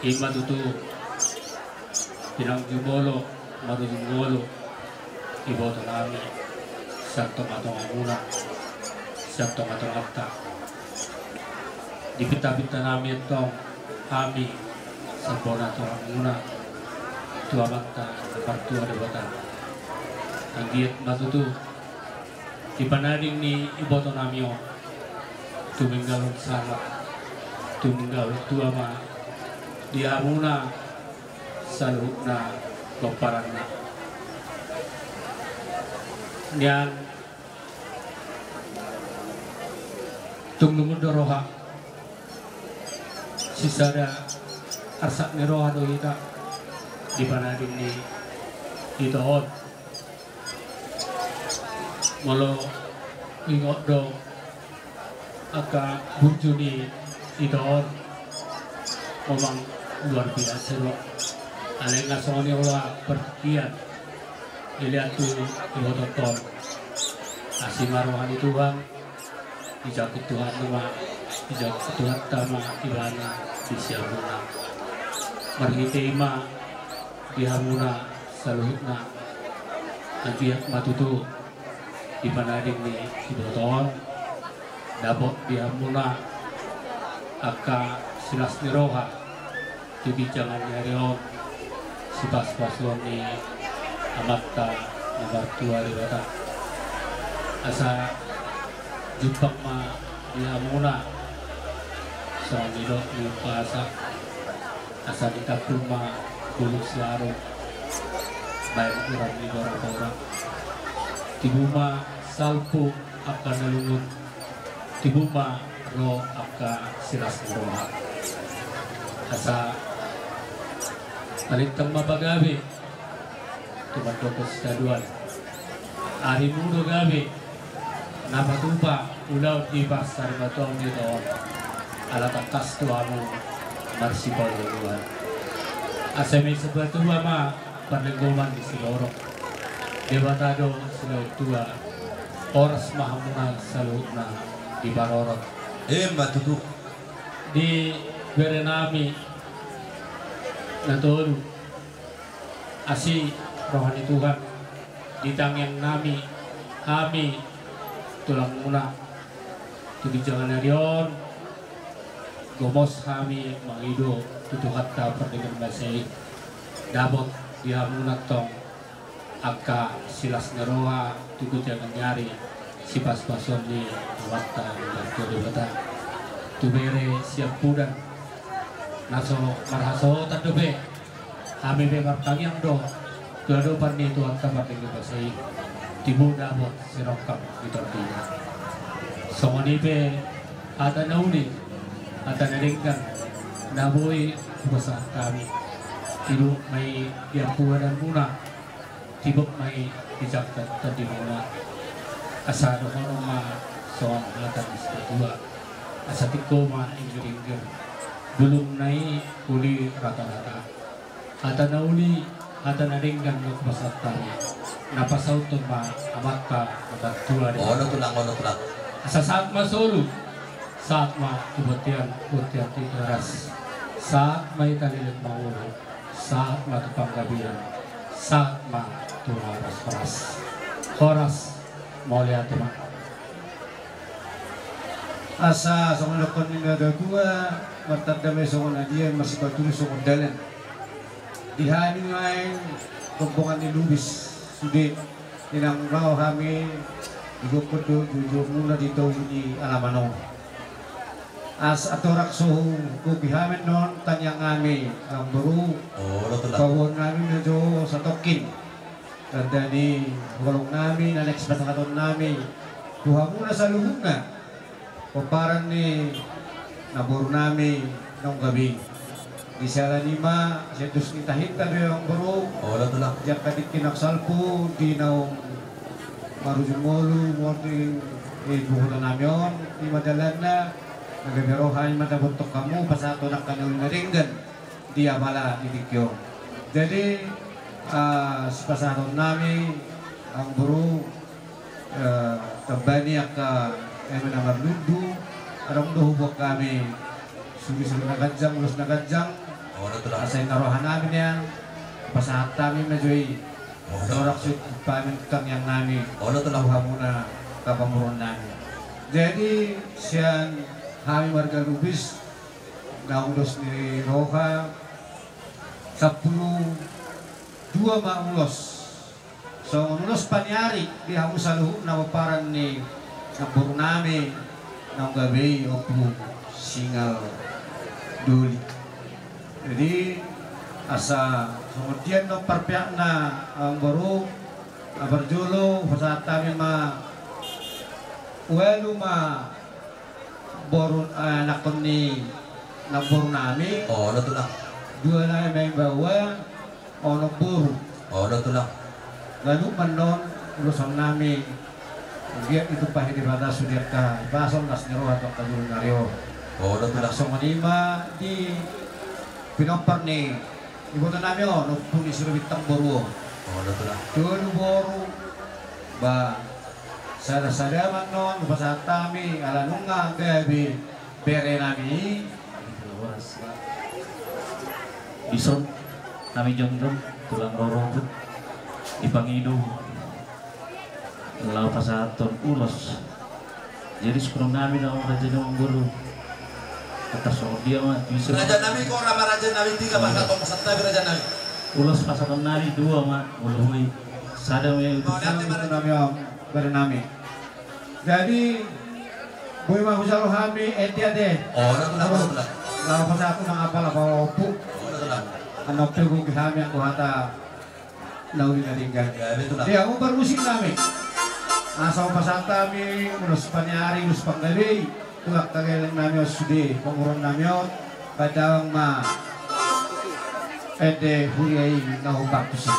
I ma tutu pinangjumolo marujung ngolu, iboto nami sian tongatongamuna, sian tongatonganta. Dipintapinta nami antong hami sian bona tulangmuna tu Amanta na martua Debata. Anggiat ma tutu di panading ni iboto nami on, tumenggalhon sangap, tumenggalhon tua ma di hamuna saluhutna pomparanna. Nian tung lungun do roha, sisada arsak ni roha do hita di panading ni ito on. Molo ingot do angka burju ni ito on, memang luar biasa do. Alai nga songon i holan partingkian, dilehon tu iboto on. Asi ma roha ni Tuhan, dijangkon Tuhanta ma, dijangkon Tuhanta ma ibana di siamunna. Marhite i ma di hamuna saluhutna, anggiat ma tutu di panading ni iboto on, dapot di hamuna angka silas ni roha tu ginjangan ni ari on, sipasupasu ni Amanta na martua Debata. Asa jumpang ma di hamuna songon nidok ni umpasa, asa ditampul ma bulung siarum baen uram ni borabora. Tibu ma salpu angka na lungun, tibu ma ro angka silas ni roha. Asa talintang ma pagabe, tu mandok sitadoan. Arimu do gabe na patupa ulaon di parsarimatua ni taon. Ala tangkas tu hamu marsipaolooloan. Asa misa patua ma parlinggoman ni sidorong. Debata do silehon tua. Horas ma hamuna saluhutna diparorot. Emma tutu. Di bere nami na tolu, asi roha ni Tuhan di tangiang nami, hami tulangmuna, tu ginjang ni ari on. Gomos hami mangido tu Tuhanta pardenggan basa i, dapot di hamuna tong angka silas ni roha tu ginjang ni ari, sipasupasu ni Amanta Martua Debata. Tu bere siampudan na so marhasohotan dope hami pe martangiang do tu adopan ni Tuhanta pardenggan basa i, tibu dapot sirongkap di tondina. Songon i pe hata na uli, hata na denggan na boi hupasahat hami. Tibu ma i di ampuadanmuna, tibu ma i di jangkon tondimuna. Asa dohonon ma songon hata ni situa, asa tingko ma inggir-inggir, bulungna i uli rata-rata. Hata na uli, hata na denggan do hupasahat hami, na pasauthon ma Amanta Martua Debata. Olo tulang, olo tulang. Asa sahat ma solu, sahat ma tu bontean, bontean Tigaras, sahat ma hita leleng mangolu, sahat ma tu panggabean, sahat ma tu horas-horas. Horas, mauliate ma. Asa songon dokkon ni na tua-tua, martanda ma i songon adia, marsipatudu songon dalan. Di hami nuaeng rombongan ni Lubis sude, inang laho hami di gokhon dohot jujurmuna di togu ni alaman on. Asa torang so hugohi hami annon tangiang nami, amang boru. Olo tulang. Paboahon nami ma jo satongkin tanda ni holong nami na naeng sipasahaton nami tu hamuna saluhutna, pomparan ni namboru nami naung gabe i. Di siala ni i ma sian dos ni tahinta do i, amang boru. Olo tulang. Di angka tingki na salpu di naung marujung ngolu mardongan di ibu kota nami on, i ma dalanna, na gabe ro hami mandapot hamu pasahathon angka na uli na denggan di apala di tingki on. Jadi, ah, sipasahaton nami, amang boru, eh, tamba ni angka eme na marlundu, adong do huboan hami suri-suri na ganjang, ulos na ganjang. Olo tulang. Asa inna roha nami nian, pasahat hami ma jo i. Olo. Torang so hupasahat tangiang nami. Olo tulang. Tu hamuna angka pamoruon nami. Jadi sian hami marga Lubis, naung dos ni roha, sampulu dua ma ulos. Songon ulos paniari di hamu saluhutna pomparan ni namboru nami naung gabe i, Ompu Singal Doli. Jadi asa songon dia annon parpeakna, amang boru, na parjolo hupasahat hami ma ualu ma boru, eh, anakkon ni namboru nami. Olo tulang. Dua nai ma imbawa, onom boru. Olo tulang. Ganup ma annon ulosan nami, anggiat ditumpahi Debata sude angka hipason las ni roha tu angka julu ni ari on. Olo tulang. Songon i ma di pinompar ni iboto nami on, Ompu ni Sirobintang boru on. Olo tulang. Tolu boru, ba, sada-sada ma annon hupasahat hami, ala nunga gabe bere nami. Dison hami jongjong, tulang rorobot, dipangido laho pasahathon ulos. Jadi songon nami na, amang raja nami, amang boru. Atas songon dia ma bisa. Raja nami, kora ma raja nami, tiga pasahathon, pasahat hami raja nami. Ulos pasahaton nami dua ma, molo boi. Sada ma i. Mauliate ma raja nami, amang, bere nami. Jadi boi ma hujalo hami, eh, dia deh. Olo tulang, olo tulang. Laho pasahat tu nang apala, apala ompu. Olo tulang. Annon pe hugohi hami anggo hata na uli na denggan. Ia, betul lah. Ia, umbar musik nami. Asa hupasahat hami ulos paniari, ulos panggabean tu angka geleng nami on sude, pamoruon nami on, bahen damang ma ende huria i na hombar tusi.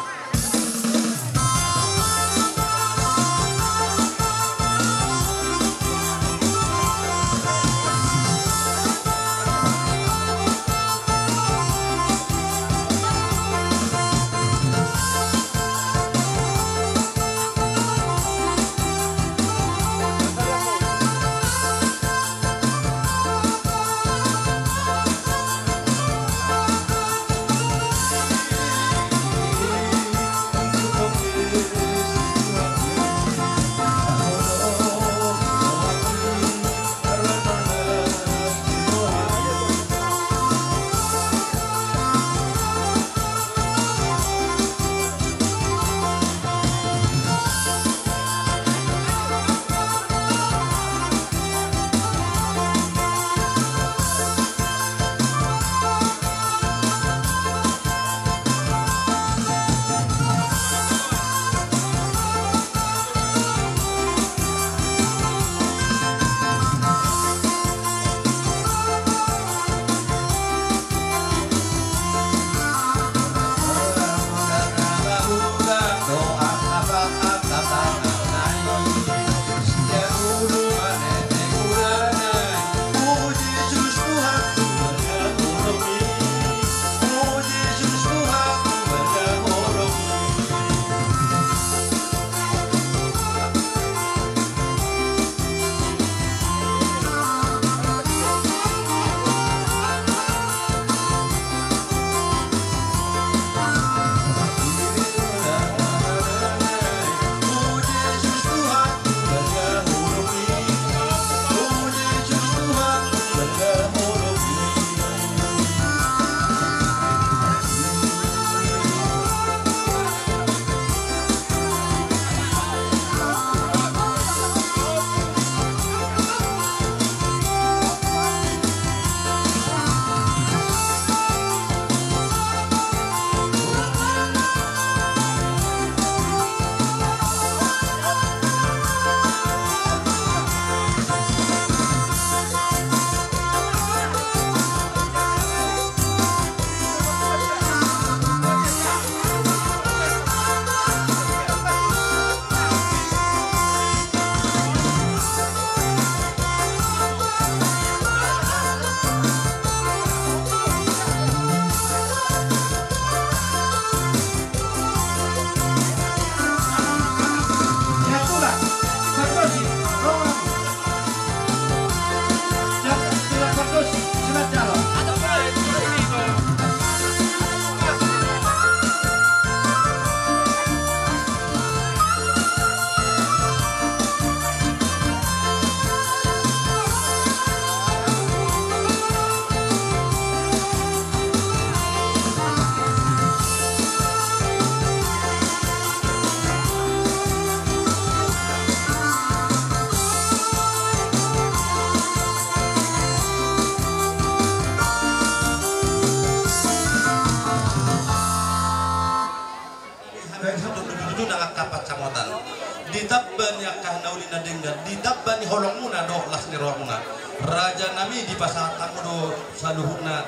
Ditamba ni angka na uli na denggan, ditamba ni holongmuna dohot las ni rohamuna. Raja nami, dipasahat hamu do saluhutna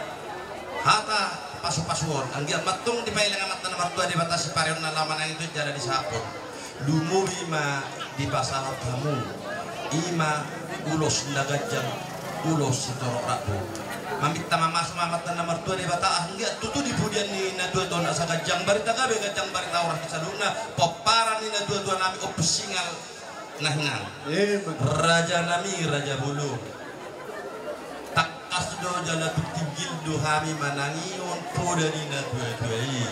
hata pasu-pasuon. Anggiat ma antong dipaelek Amanta na martua Debata sipareonna laho manang i tu jala disahaphon. Lumobi ma dipasahat hamu, i ma ulos na ganjang, ulos sitorop rambu. Maminta mamasu ma Amanta na martua Debata, anggiat tutu di pudian ni na tua-tua on asa ganjang barita gabe, ganjang barita horas di saluhutna, pomparan ni na tua-tua nami Ompung Singal na hinan. Raja nami, raja bolon. Tangkas do jala tung tinggil do hami manangihon poda ni na tua-tua i.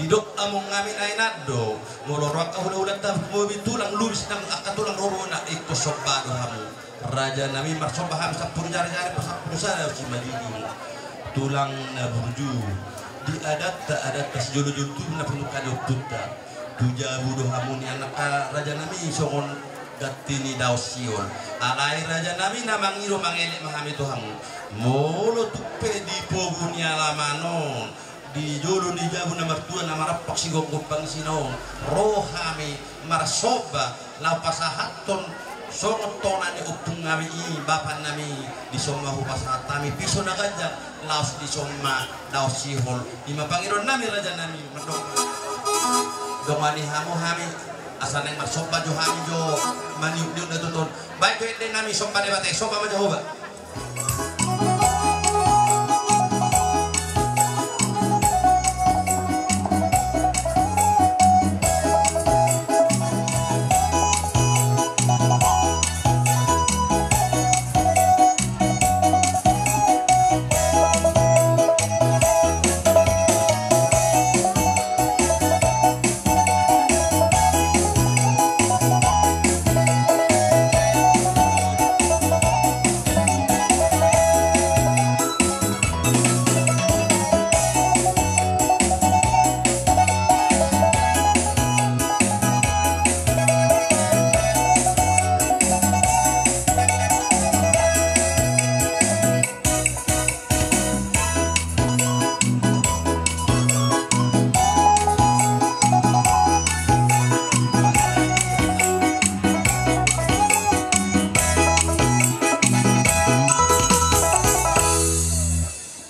Didok among hami na hinan do, molo ro angka hula-hulanta, lumobi tulang, lubis nang angka tulang rorona, ingkon somba do hamu. Raja nami, marsomba hami sampulu jari-jari, pasampulu sada simanjujung. Tulang na burju, di adatta, adatta sijolo-jolo tubu na pinungka ni ompunta. Tu jabu do hamu nian angka raja nami songon ganti ni daon sihol. Alai raja nami, na mangido mangelek ma hami tu hamu. Molo tung pe di pogu ni alaman on Di jolo ni jabu na martua na marompak sigomgompang i, sinaon ro hami marsomba laho pasahathon songon tona ni ompung nami i, bapa nami, dison ma hupasahat hami piso na ganjang, laos dison ma daon sihol. I ma pangidoan nami, raja nami, mandok. Dongani hamu hami, asa naeng marsomba jo hami jo, maniuk-niuk na tutu on. Baen jo ende nami, somba Debata i, somba ma Jahowa.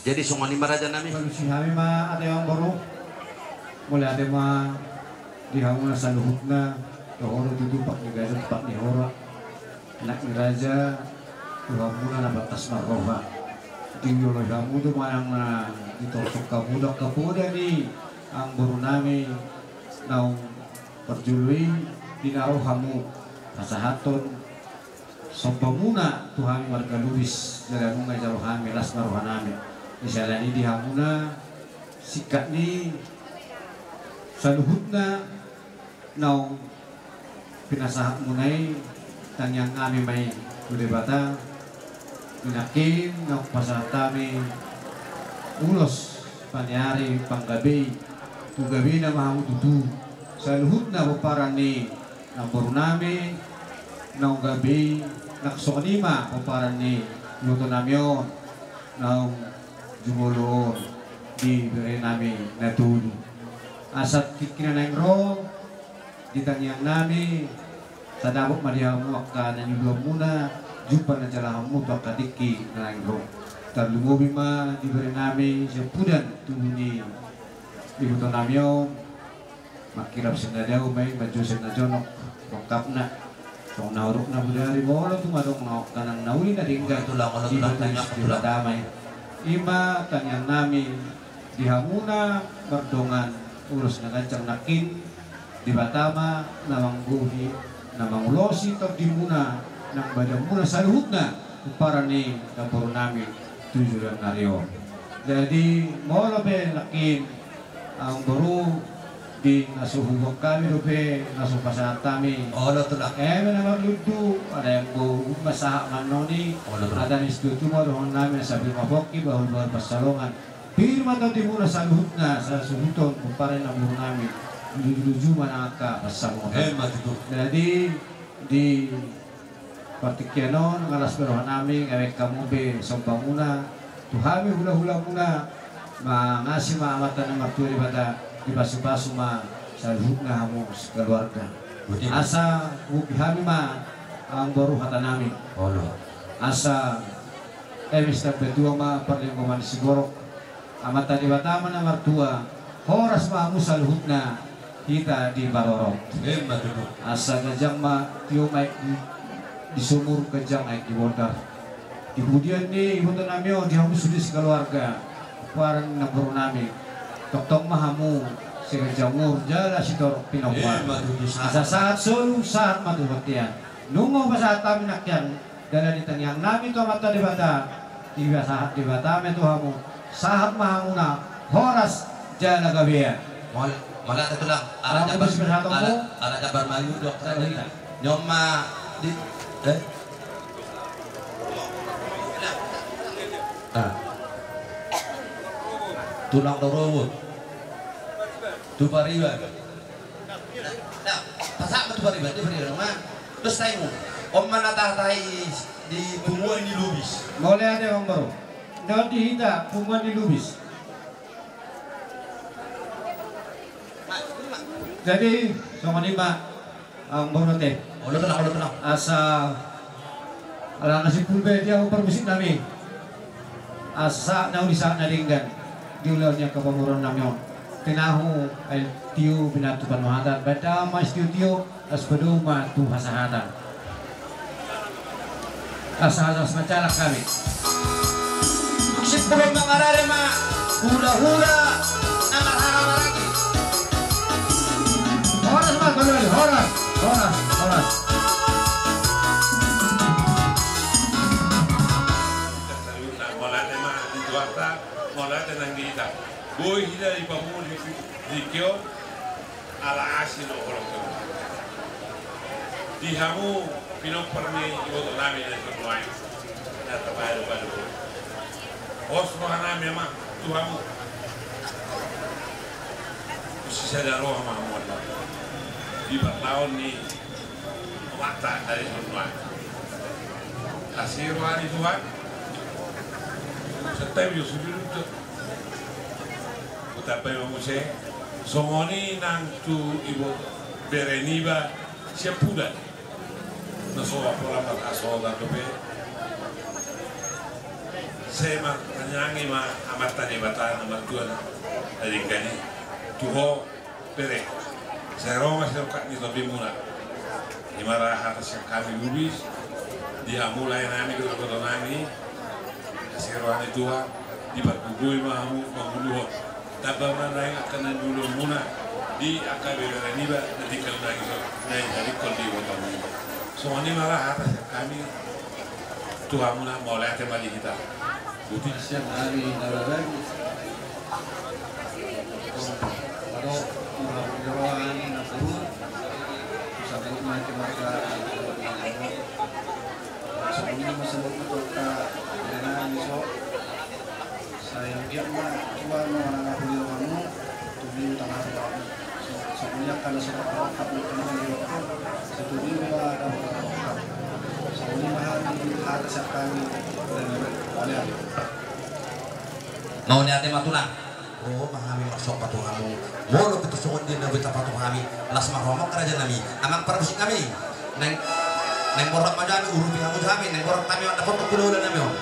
Jadi songon i ma, raja nami. Palusi hami ma ate, amang boru. Mauliate ma di hamuna saluhutna, toho do tutu pat ni gaja pat ni hora. Anak ni raja, tu hamuna na pantas marroha. Dioloi hamu do manang na ditorsok hamu do angka poda ni amang boru nami naung parjolo i, di na ro hamu pasahathon sombamuna tu hami marga Lubis, jala nunga dijalo hami las ma roha nami. Di siala ni i di hamuna singkat ni saluhutna naung pinasahatmuna i, tangiang nami ma i tu Debata, di nangkin naung pasahat hami ulos paniari panggabe i, tu gabena ma hamu tutu saluhutna pomparan ni namboru nami naung gabe i, nang songon i ma pomparan ni iboto nami on naung jumolo on di bere nami na tolu. Asa tingki na naeng ro di tangiang nami, tadapot ma di hamu angka na niuluanmuna, jumpa na jala hamu tu angka tingki na naeng ro. Tarlumobi ma di bere nami siampudan tubu ni iboto nami on, mangkirap sian na dao ma i, manjou sian na jonok, rongkapna. Songon na hurukna bodari, molo tung adong na ongkanan na uli na denggan, tulang, olo, tulang, di batu tangiang, di tulang. Debata ma i. I ma tangiang nami di hamuna mardongan ulos na ganjang nangkin, Debata ma na manggohi, na mangulosi tondimuna nang badanmuna saluhutna, pomparan ni namboru nami tu joloan ni ari on. Jadi molo pe nangkin amang boru, di na so huboan hami dope na so pasahat hami. Olo, tulang. Eme na marlundu, ada yang bau ma sahat mannoni. Olo, tulang. Ada ni situtu ma dohonon nami, asa pir ma pongki, bahul-bahul pansalongan. Pir ma tondimuna saluhutna, sasuhuton pomparan ni namboru nami. Luju-luju ma nang angka pansalongan. Eme tutu. Jadi di partingkian on, nunga las be roha nami, nunga baen hamu be sombamuna tu hami hula-hulamuna. Mangasi ma Amanta na martua Debata, dipasu-pasu ma saluhutna hamu sekeluarga. Betul. Asa huboan hami ma amang boru hata nami. Olo. Asa eme sitambatua ma parlinggoman siborok. Amanta Debata ma na martua, horas ma hamu saluhutna, hita diparorot. Emma tutu. Asa ganjang ma tio ma aek di, di sumur, ganjang aek di bondar. Di pudian ni iboto nami on, di hamu sude sekeluarga, pomparan ni namboru nami, tongtong ma hamu siganjang umur jala sitorop pinompar. Emma tutu. Asa sahat solu, sahat ma tu bontean. Nunga hupasahat hami nangkin dalan ni tangiang nami tu Amanta Debata, dipasahat Debata ma i tu hamu, sahat ma hamuna horas jala gabean. Mauliate, tulang. Ala jambar, ala jambar mayu do. Ni on ma di, eh? Ah. Tulang Rorobot. Tu Pariban. Nah, pasahat ma tu Pariban, di Pariban on ma. Terus taimu. On ma na taha-taha i di punguan ni Lubis. Mauliate, amang boru. Di hita punguan ni Lubis. Jadi songon i ma, amang boru, ate. Olo, tenang, olo, tenang. Asa ala na simpul be di hamu parmusik nami, asa na uli sahat na denggan di ulaon ni angka pamoruon nami on. Tinahu, aek tio, pinantu panuhatan, baen damang ma sitio-tio, asa padomu ma tu hasahatan. Asa, asa, asa manjalang hami. Simpul on mangarade ma hula-hula na marhaha maranggi. Horas ma, horas, horas, horas. Mauliate ma di Tuhanta, mauliate nang di hita. Boi hita dipamuli di tingki on. Ala asi do holong tu di hamu pinompar ni iboto nami na di son nuaeng. Na tabahen do pado. Pos roha nami ma tu hamu. Tu sisada roha ma hamu di parlaon ni omanta na di son nuaeng. Asi roha ni Tuhan. Santai jo sudah. Hutambai ma muse songon i nang tu iboto, bere niba sian Pudan. Na so pola marhasohotan dope. Sai martangiang ma Amanta Debata na martua na denggan i tu ho. Bere, sai ro ma sirongkap ni tondimuna. I ma ra hata sian hami lubis di hamu lae nami dohot iboto nami. Asi roha ni Tuhan, dipargogoi ma hamu manguluhon. Tamba ma naeng angka na niuluonmuna di angka bebere niba na tinggal nangis on, na dihadirhon di iboto niba. Songon i ma ra hata sian hami tu hamuna, mauliate ma di hita. Boti sian hami na baen. Molo ura-ura ni na buruk, sabalikna ke marga. Songon i ma saluhutna tu angka bere nami so. Sai anggiat ma Tuhan mangampuni rohamu. Tumiru tangah rohamu. Songon i angka na so tarrongkap ni tangah ni rohamu. Sai tumiru ma tangah rohamu. Songon i ma hami hata sian hami. Mauliate. Mauliate ma tulang. Ro ma hami marsomba tu hamu. Molo pe tung songon dia na boi tapatuk hami, las ma rohamon raja nami. Amang parmusik nami. Naeng, naeng borhat ma jo hami, urupi hamu jo hami, naeng borhat hami mandapothon hula-hula nami on.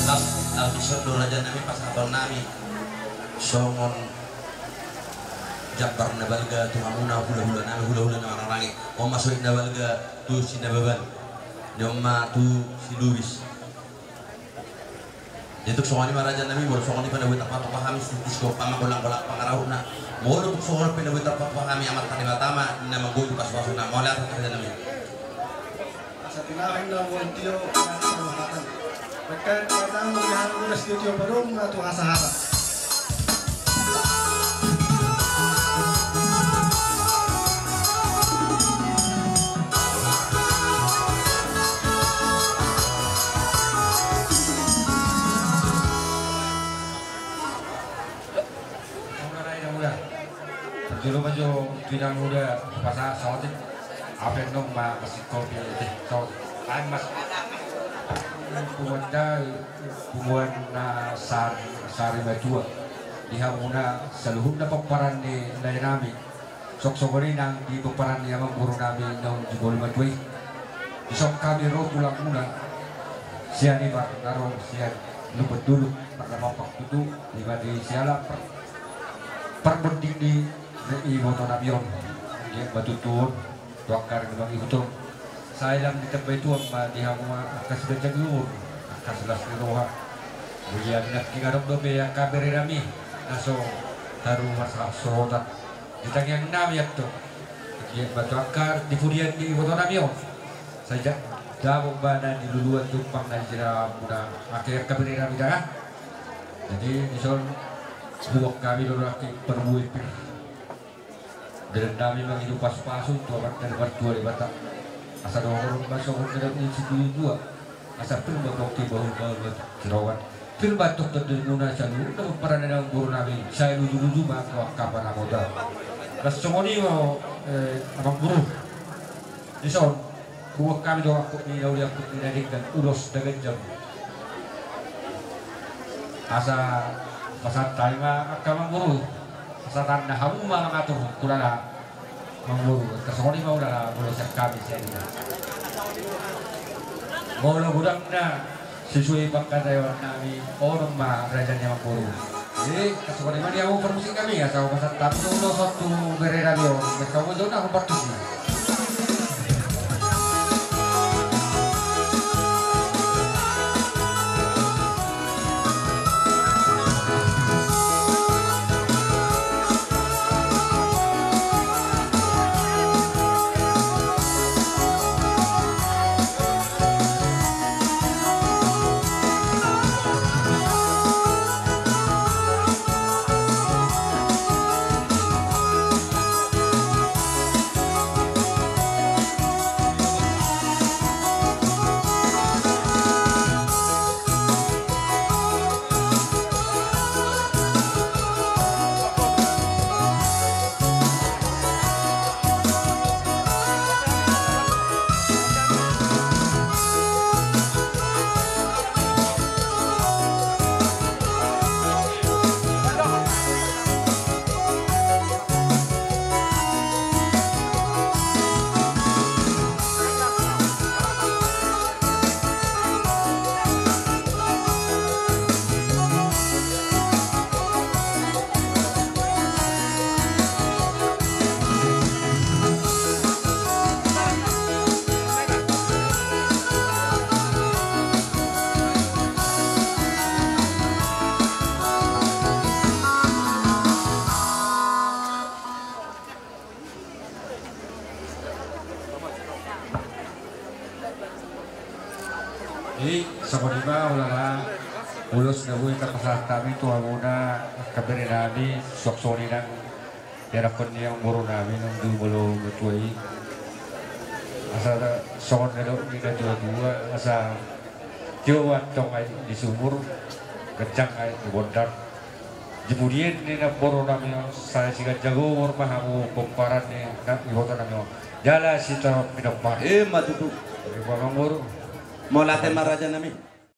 Las, las dison do raja nami pasahaton nami songon jambar na balga tu hamuna hula-hula nami, hula-hula na marhahamaranggi. On ma soit na balga tu Sinababan, on ma tu Silubis. Jadi tung songon i ma raja nami, molo songon i pe na boi tapatuk hami, sian tingki on ma golang-golang pangarahutna. Molo tung songon i pe na boi tapatuk hami, Amanta Debata ma na mamboan pasu-pasuna. Mauliate raja nami. Asa tinahu na boi tio na panuhatan. Baen damang ma di hamu na sitio-tio, padomu ma tu hasahatan. Parjolo ma jo tu inang muda pasahat saotik. Ape nong ma masih kopi teh saotik. Ai mas. Punguan da, punguan na sari, sari matua. Di hamuna saluhutna pomparan ni lae nami. Songon i nang di pomparan ni amangboru nami naung jumolo matua i. Dison hami ro tulangmuna sian Ibar na ro sian Lumban Dolok, Parna Pakpak Tutu, di ma di siala par-, parbonding ni iboto nami on. Anggiat ma tutu on tu angka ari na mangihut on. Sai lam ditambai Tuhan ma di hamu angka siganjang ni umur, angka silas ni roha. Ia nangkin adong dope angka bere nami na so haru marsahasohotan di tangiang nami, antong. Ia batu angka di pudian ni iboto nami on. Sai ja dapot ba na niluluan tumpang na di jera muna angka, angka bere nami da. Jadi dison huboan hami do nangkin parbue pir. Dalan nami mangido pasupasu tu Amanta na martua Debata. Asa dohonon ma songon na didok ni situatua. Asa pir ma pongki, bahul ma siroban. Pir ma antong tondimuna saluhutna pomparanna, amangboru nami. Sai lujuluju ma angka panamota. Laos songon i ma, eh, amangboru. Dison huboan hami do angkup ni na uli, angkup ni na denggan, ulos na ganjang. Asa pasahat hami ma angka, amangboru. Pasahatanna hamu ma mangatur, hulala, amangboru. Asa songon i ma, hulala, molo sian hami sian i. Molo godangna sesuai pangkataion nami, on ma raja ni amangboru. Jadi asa songon i ma di hamu parmusik nami, asa hupasahat hami do ulos on tu bere nami on. Baen hamu ma jolo na hombar tusi. I songon i ma, hulala, ulos na boi tapasahat hami tu hamuna angka bere nami, suang songon i nang diadakkon ni amangboru nami naung jumolo matua i. Asa songon na didok ni na tuatua, asa tio ma antong aek di sumur, ganjang aek di bondar. Di pudian ni namboru nami on, sai siganjang umur ma hamu pomparan ni iboto nami on. Jala sitorop pinompar. Ima tutu. Ima, amangboru. Mauliate ma, raja nami.